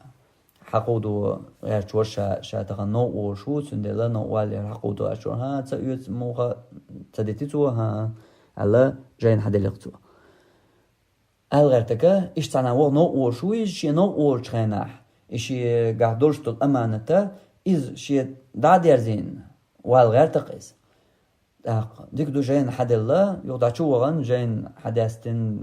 хьакховдо гӀерташ вара ша, ша тахана новкъа волуш ву, цундела новкъа валлера хьакховдо гӀерташ вара. ХӀан, ца оьцу муха ца дити цо, хӀан, аьлла, жайна хьаделлера цо. Ала гӀертарг, иштта цхьана ваха новкъа волуш ву иза, шен новкъа волчу хенахь, и шегахь долуш долу аманат, иза шен дӀа а дерзийна, вала гӀертар-кх иза. ТӀаккха дика ду, жайна хьаделла, юха дӀа чу вахана, жайна хьадаьстина,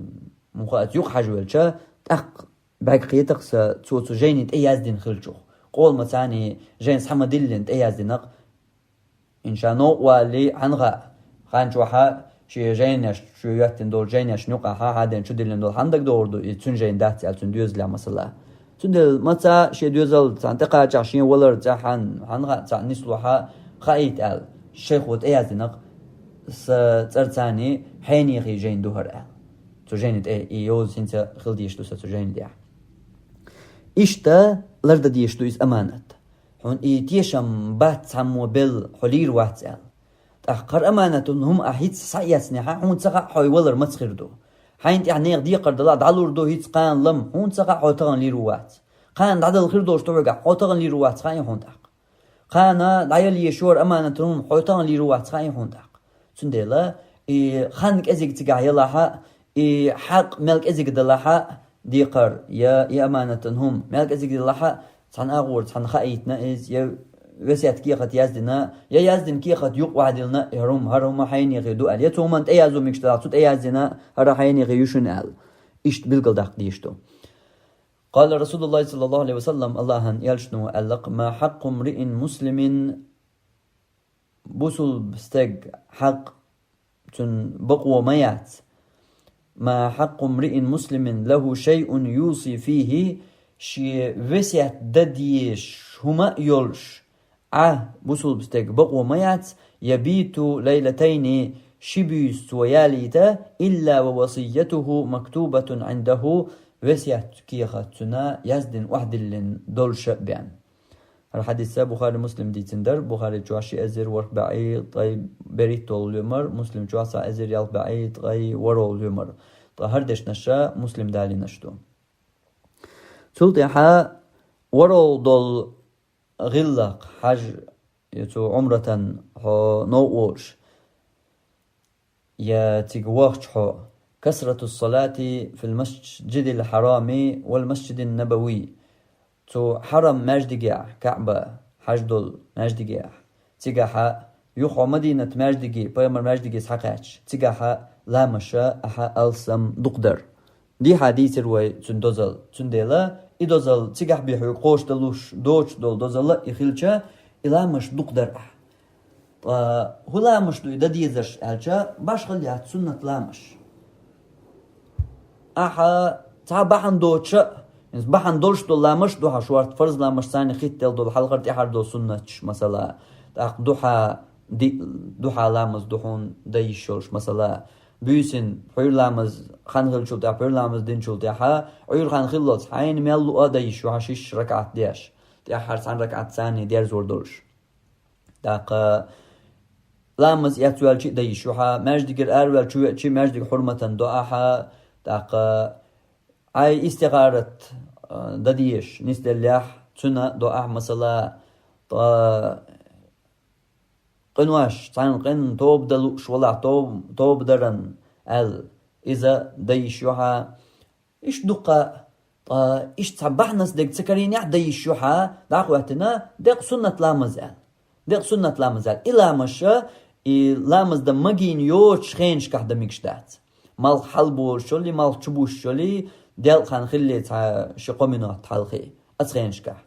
муха аьлча юкъа хьажа велча, тӀаккха бӀаьрг кхета-кх сан цо цу жайни тӀе яздина хилчух. Къоламаца цхьаний жайна схьа ма-диллина тӀе яздина-кх. Ин ша новкъа валале хьан хаьа, хан чохь шен жайнаш, шен йоьттина долу жайнашна юкъахь хьадеана чу диллина долу хьан дагадогӀур ду, иза цуьнан жайна дац аьлла цуьнан доьзалехь, масала. Цундела маца шен доьзал цхьаьна тӀекхачахь шен валар цӀе хьан, хьан хаьа, цхьаъ нисло хьан хаийта аьлла, шайхо тӀе яздина-кх сан цӀарца цхьаьний хьенехий жайна ду хӀара аьлла. Цу жайна тӀе и йоза хӀинца хила дезаш ду сан цу жайна тӀехь. Иштта лардан дезаш ду иза аманат. Хьуна и тешам бац цхьаммо белла, хьо лийр вац аьлла. ТӀаккха хӀара аманатан хӀума ахь хӀинца схьаэцнехь, хьуна ца хаьа хьо и валар маца хир ду. Хьайна тӀехь нехан декхар далахь, дӀалур ду хӀинца кхана лам, хьуна ца хаьа хьо тахана лийр ву вац. Кхана дӀадала хир долуш ду хьоьгахь, хьо тахана лийр ву вац хаьий хьуна тӀаккха. Кхана дӀаяла езаш йора аманатан хӀума хьо тахана лийр ву вац хаьий хьуна тӀаккха. Цундела и хан кӀезиг цигахь ялахь а, и хьакъ мел кӀезиг далахь а, декхар, я и аманатан хӀума мел кӀезиг далахь а, цхьана агӀор цхьанна хаийтина иза, я весет кехат яздина, я яздина кехат юкъа охьадиллина, и хӀара хӀума, хӀара хӀума хьенехий ду аьлла, я цу хӀуманна тӀеязо мегаш далахь, цу тӀеяздина, хӀара хьенехий ю шуна аьлла. Иштта билгалдаккха дезаш ду. قال رسول الله صلى الله عليه وسلم, Аллахьан элчано аьлла-кх: ما حق امرئ مسلم, бусулба стеган хьакъ, цуьнан бакъо ма яц. ما حق امرئ مسلم له شيء يوصي فيه, шен весет дан дезаш хӀума а йолуш, Ӏа бусулба стеган бакъо ма яц, يبيت ليلتين, ши буьйса цо ялийта, إلا ووصيته مكتوبة عنده, весет кехат цуьнан яздина охьадиллина долуш а бен. ХӀара хьадис Бухари, Муслим дийцина дара, Бухари чохь ши эзар ворхӀ бӀе ткъе берхӀитталгӀа лоьмар, Муслим чохь цхьа эзар ялх бӀе ткъе ворхӀалгӀа лоьмар. Ткъа хӀара дешнаш а Муслим далийнарш ду. Цул тӀаьхьа ворхӀалгӀа долу гӀиллакх, хьаьж, я цу Ӏумратан хьо новкъа волуш, я цига вахча хьо, كثرة الصلاة في المسجد الحرام والمسجد النبوي, цу хьарам маьждигехь, КаӀба, хьаьж долу маьждигехь, цигахьа, юха хьо Мадинат маьждиге, пайхамар маьждиге схьакхаьчча, цигахьа ламаша ахьа алсам дукха дара. Дехьа дийцира вай цуьнан дозалла. Цундела и дозалла цигахь бен хьоьга кхочушдалуш доцуш долу дозалла а и хилча, и ламаш дукха дара ахьа. Ткъа хӀун ламаш ду и дан дезарш аьлча, башхалла яц суннат ламаш. Ахьа цхьа бахьана доцуша а, иза бахьана долуш долу ламаш а ду хьан шорта, фарз ламаш, царна хӀиттаделла долу хьалхара, тӀаьхьара долу суннаташ, масала, тӀаккха духьа, ди-, духьа ламаз ду хьуна дан йиш йолуш, масала, буьйсанна пхьуьйра ламаз хан хиллачул тӀаьхьа, пхьуьйра ламаз динчул тӀаьхьа, Ӏуьйра хан хиллалц хьайна мел луъа а дан йиш ю хьан шишша ракаӀат деш, тӀаьххьара цхьана ракаӀат царна дерзор долуш. ТӀаккха Ламаз эцвелчи а дан йиш ю хьа, маьждигера аравелчи а, веачи а, маьждига хьурматана до ахьа, тӀаккха Ӏай истихарат, а, дан дезаш, нисделлехь, цунна до ахьа масала, ткъа къинош, цхьана къинна тоба дан лууш валахь, тоб-, тоба даран аьлла, иза дан йиш ю хьа. Иштта дуккха, ткъа иштта цхьа бахьанас дег ца карийнехь дан йиш ю хьа, дӀахӀоттийна, декъа суннат ламаз аьлла. Декъа суннат ламаз аьлла. И ламазаш, и ламаз дан магийна йоцучу хенашкахь дан мегаш дац. Малх хьалаболуш йолий, малх чубузуш йолий, делкъа хан хилале цхьа ши-кхо минот хьалхе, оцу хенашкахь.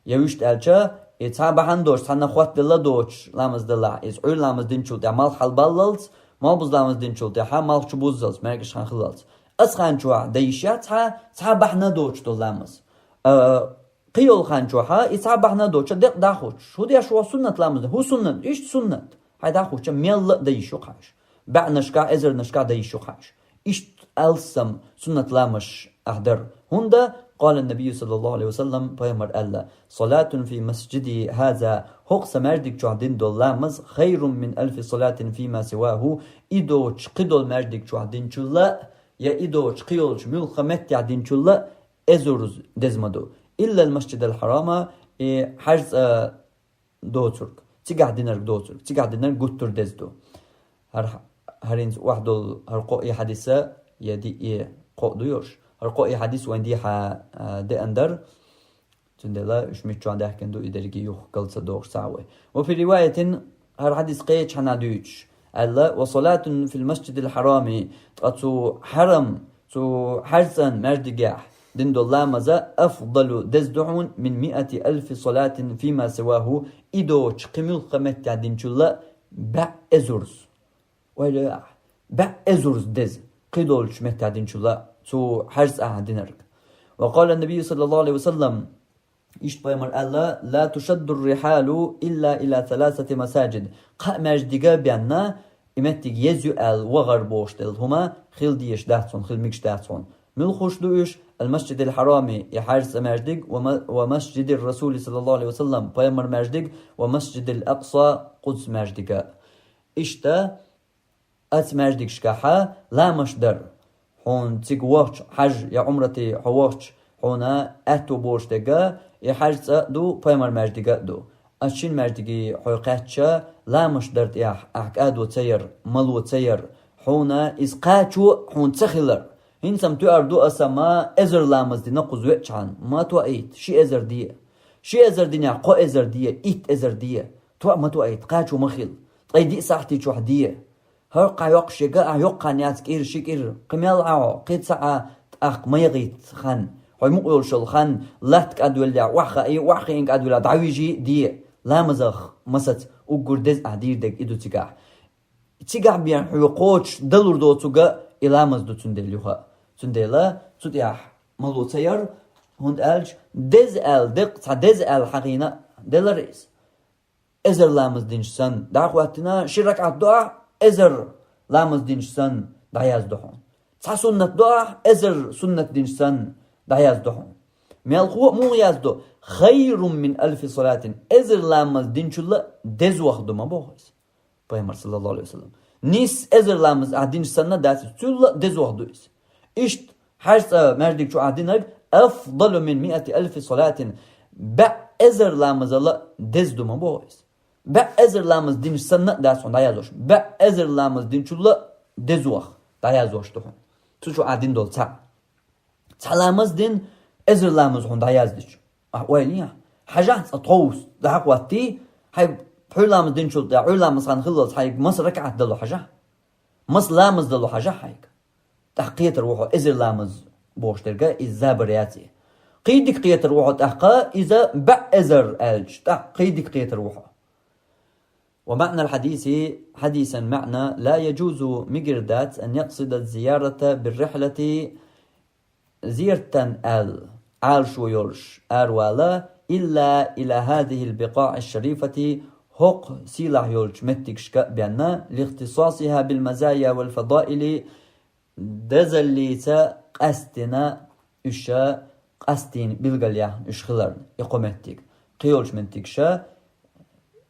Я вуьшта аьлча, и цхьа бахьана доцуш, цхьанна хоттаделла доцуш ламаз далахь, иза Ӏуьйра ламаз динчул тӀаьхьа малх хьалабаллалц, малхбуза ламаз динчул тӀаьхьа малх чубуззалц, маьркӀаж хан хилалц. Оцу хан чохь дан йиш яц хьа, цхьа бахьана доцуш долу ламаз. А, кхин йолу хан чохь и цхьа бахьана доцуш декъа дӀахӀуттуш. ХӀун деш ву суннат ламаз? ХӀун суннат? Иштта суннат. Хьайн дӀахӀуттуш мелла а дан йиш ю хьан уьш. БӀеннашкахь, эзарнашкахь дан йиш ю хьан уьш. Иштта алссам суннат ламазаш ахь дар. ХӀунда, къала Набий саллаллаху алейхи ва саллам, пайхамар аьлла: «Салатун фи масджиди хаза», хӀокху сан маьждиг чохь дина долу ламаз, «хайрун мин алфи салатин фима сиваху», и доцуш кхидолу маьждиг чохь динчул а, я и доцуш кхин йолчу муьлхха меттехь динчул а эзарза деза ма ду. «Иллал масджидал хьарама», и хьаьжцӀа доцург, цигахь динарг доцург, цигахь динарг гуттар а деза ду. ХӀара, хӀара хӀинца охьадолу, хӀара кхо и хьадиса, я диъ и кхо а ду йош. ХӀара кхо и хьадис вайн дехьа, а, деана дара. Цундела уьш миччахь даьхкина ду, и дерриге юха кал ца дохуш ца вай. Ва фи риваятин, хӀара хьадис кхечу хьанна дуьйцуш, аьлла: «Ва салатун фил масджидил хьарами», ткъа цу хьарам, цу хьаьжцӀан маьждигехь дина долу ламаза, «афдалу», деза ду хьуна, «мин миати алфи салатин фима сиваху», и доцуш кхин муьлхха меттехь динчул а бӀе эзарза. Ойла йо ахь, бӀе эзарза деза, кхидолчу меттехь динчул а цу хьаьжцӀахь динарг. Ва къала Набий саллаллаху алейхи ва саллам, иштта пайхамар аьлла: «Ла тушадду рихьалу илла ила саласати масаджид». Кхаа маьждига а бенна, и меттиг еза ю аьлла вахар бохуш делла хӀума хила дезаш дац хьуна, хила мегаш дац хьуна. Муьлхуш ду уьш? Ал-Масджидил Хьарами, и хьаьжцӀа маьждиг, ва ма-, ва Масджидир Расули саллаллаху алейхи ва саллам, пайхамар маьждиг, ва Масджидил Акъса, Къудс маьждига. Иштта, оцу маьждигашкахьа ламазаш дар. Хьуна цига вахча, хьаьж я Ӏумрате хьо вахча, хьуна аьтто болуш дерг, и хьаьжцӀа а ду, пайхамар маьждига а ду. Оцу шина маьждиге хьо кхаьчча, ламазаш дар тӀехь ахь кӀадо ца яр, мало ца яр, хьуна иза кхачо а хьуна ца хилар. ХӀинца-м тоьар ду аса ма эзар ламаз дина кхуза веачхьана, ма тоийта, ши эзар де. Ши эзар динехь кхо эзар де, итт эзар де. Тоа ма тоийта, кхачо ма хила. Ткъе диъ сахьте чохь де. ХӀокху хьан йоккхуш ерг а, йоккха хан яц кӀира, ши кӀира, кхин мел Ӏа хьо, кхин ца Ӏа, тӀаккха ма яхийта хан. Хьо мукъа йолуш йолу хан, латта кӀадвеллехь, охьахаий, охьахиина кӀадвеллехь, дӀавижий, де. Ламазах масаца уггар деза ахь дийр дерг и ду цигахь. Цигахь бен хьоьга кхочуш далур доцург а и ламаз ду цундела юха. Цундела цу тӀехь мало ца яр, хӀунда аьлча деза аьлла, деккъа цхьа деза аьлла хьахийна делара иза. Эзар ламаз динчу санна, дӀахӀоттина, ши ракаӀат до ахь, эзар ламаз динчу санна, дӀаяздо хьуна. Цхьа суннат до ахь, эзар суннат динчу санна, дӀаяздо хьуна. Мелхо а муха яздо? «Хайрун мин алфи салатин», эзар ламаз динчул а дезох ду ма боху иза. Пайхамар саллаллаху алейхи ва саллам. Нис эзар ламаз ахь динчу санна дац иза, цул а дезох ду иза. Иштта, хьаьжцӀа маьждиг чу ахь динарг, «афдалу мин миати алфи салатин», бӀе эзар ламазал а деза ду ма боху иза. БӀе эзар ламаз динчу санна а дац хьуна дӀаяздеш. БӀе эзар ламаз динчул а дезох дӀаяздеш ду хьуна. Цу чу ахь дина долу цхьаъ. Цхьа ламаз дина, эзар ламаз хьуна дӀаяздича. Ахь ойла е, хьажахь цкъа тховса, дӀахӀоттий, хьайга пхьуьйра ламаз динчул тӀаьхьа, пхьуьйра ламаз хан хиллалц хьайга маса ракаӀат дало хьажахь? Маса ламаз дало хьажахь хьайга? ТӀаккха кхетар ву хьо эзар ламаз бохуш дерг, иза забар яц и. Кхин дика кхетар ву хьо тӀаккха, иза бӀе эзар аьлча, тӀаккха кхин дика кхетар ву хьо. ومعنى الحديث، хьадисан маьӀна: لا يجوز، мегар дац, أن يقصد الزيارة بالرحلة، зияртан аьлла, Ӏалашо йолуш аравала, إلا إلى هذه البقاع الشريفة، хӀокху сийлахь йолчу меттигашка а бенна, لاختصاصها بالمزايا والفضائل، дезаллица къаьстина уьш, къастийна билгал яхна уьш хиларна, и кхо меттиг. Кхин йолчу меттигаш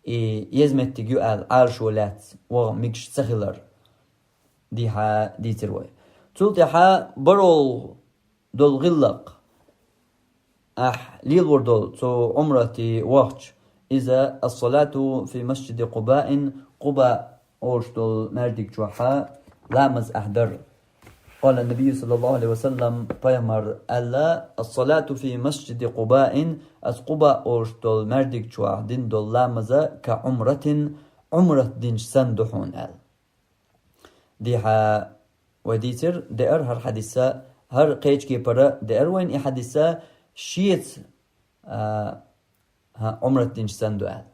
и еза меттиг ю аьлла, Ӏалашо лаьцна ваха мегаш ца хилар дехьа дийцар вай. Цул тӀаьхьа барол долу гӀиллакх, ахь лелор долу цу Ӏумрате вахча, иза: «Ас-салату фи масджиди Къубаин», Къуба олуш долу маьждиг чохьа ламаз ахь дар. Къала Набий саллаллаху алейхи ва саллам, пайхамар аьлла: «Ас-салату фи масджиди Къубаин», ас Къуба олуш долу маьждиг чохь дин долу ламаза, «ка Ӏумратин», Ӏумрат динча санна ду хьуна аьлла. Дехьа вай дийцар, деар хӀара хьадиса, хӀара кхечу кепара деар вайна и хьадиса, шеца, а, хӀа, Ӏумрат динча санна ду аьлла.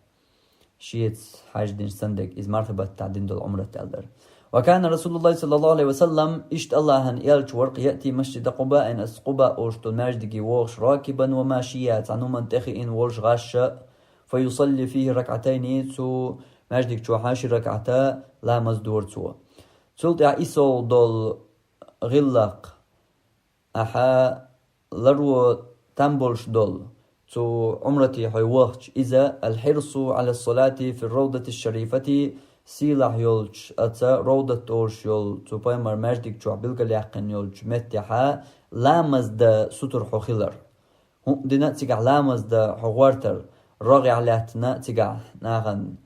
Шеца хьаьж динча санна дерг, иза мархи баттахь дин долу Ӏумрат аьлла дара. «Ва кана Расулуллахи саллаллаху алейхи ва саллам», иштта Аллахьан элча вара-кх, «яъти масджида Къубаин», ас Къуба олуш долу маьждиге вогӀуш, «ракибан ва машия», цхьа нуман тӀехиъна волуш гӀаш, «фа юсалли фихи ракатайни», цу маьждиг чохьа ши раката ламаз дора цо. Цул тӀаьхьа иссалгӀа долу гӀиллакх, ахьа ларо там болуш долу, цу Ӏумрате хьо вахча, иза: «Ал-хирсу ала салати фи равдати шарифати», сийлахь йолчу аца Равдат олуш йолу цу пайхамар маьждиг чохь билгалъяьккхина йолчу меттехьа ламаз дан сутара хьо хилар. ХӀуъа дина цигахь ламаз дан хьо гӀортар, рогӀехь лаьттина цигахь нахана,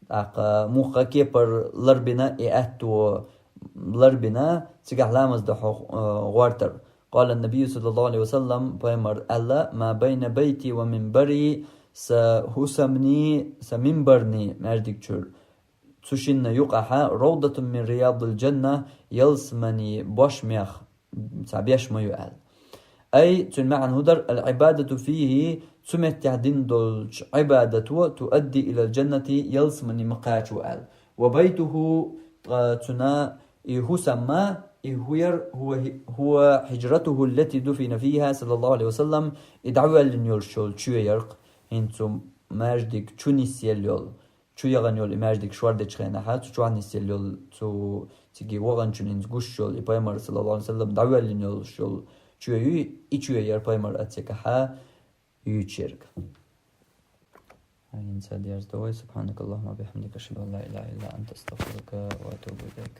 тӀаккха мухха кепар ларбина, и аьтто ларбина, цигахь ламаз дан хьо, э, гӀортар. Къала Набий саллаллаху алейхи ва саллам, пайхамар аьлла: «Ма байна байти ва минбари», сан хӀусамни, сан минбарни маьждиг чуьра, цу шинна юкъахьа, «равдатун мин риядил джанна», ялсамани бошмех цхьа беш ма ю аьлла. Ай, цуьнан маьӀна хӀун дара: «Ал-Ӏибадату фийхи», цу меттехь дин долчу Ӏибадато, «туадди илал джаннати», ялсамани ма кхачо аьлла. «Ва байтуху», ткъа цуьнан и хӀусам ма, и хӀу яра, «хӀуа хӀи-, хӀуа хьиджратуху ллати дуфина фийха, саллаллаху алейхи ва саллам», и дӀавоьллина йолуш йолу чоь яра-кх, хӀинца цу маьждиг чу нисъелла йолу. Чу яхана йолу и маьждиг шордечу хенахьа, цу чохь нисъелла йолу, цу цига ваханчун хӀинца гуш йолу и пайхамар, саллаллаху алейхи ва саллам, дӀавоьллина йолуш йолу чоь ю, и чоь яра пайхамар а цигахьа юьйцуш ерг. ХӀинца дерза ду вай. Субханакаллахумма ва бихамдика, ашхаду ан ла илаха илла анта, астагфирука ва атубу илайк.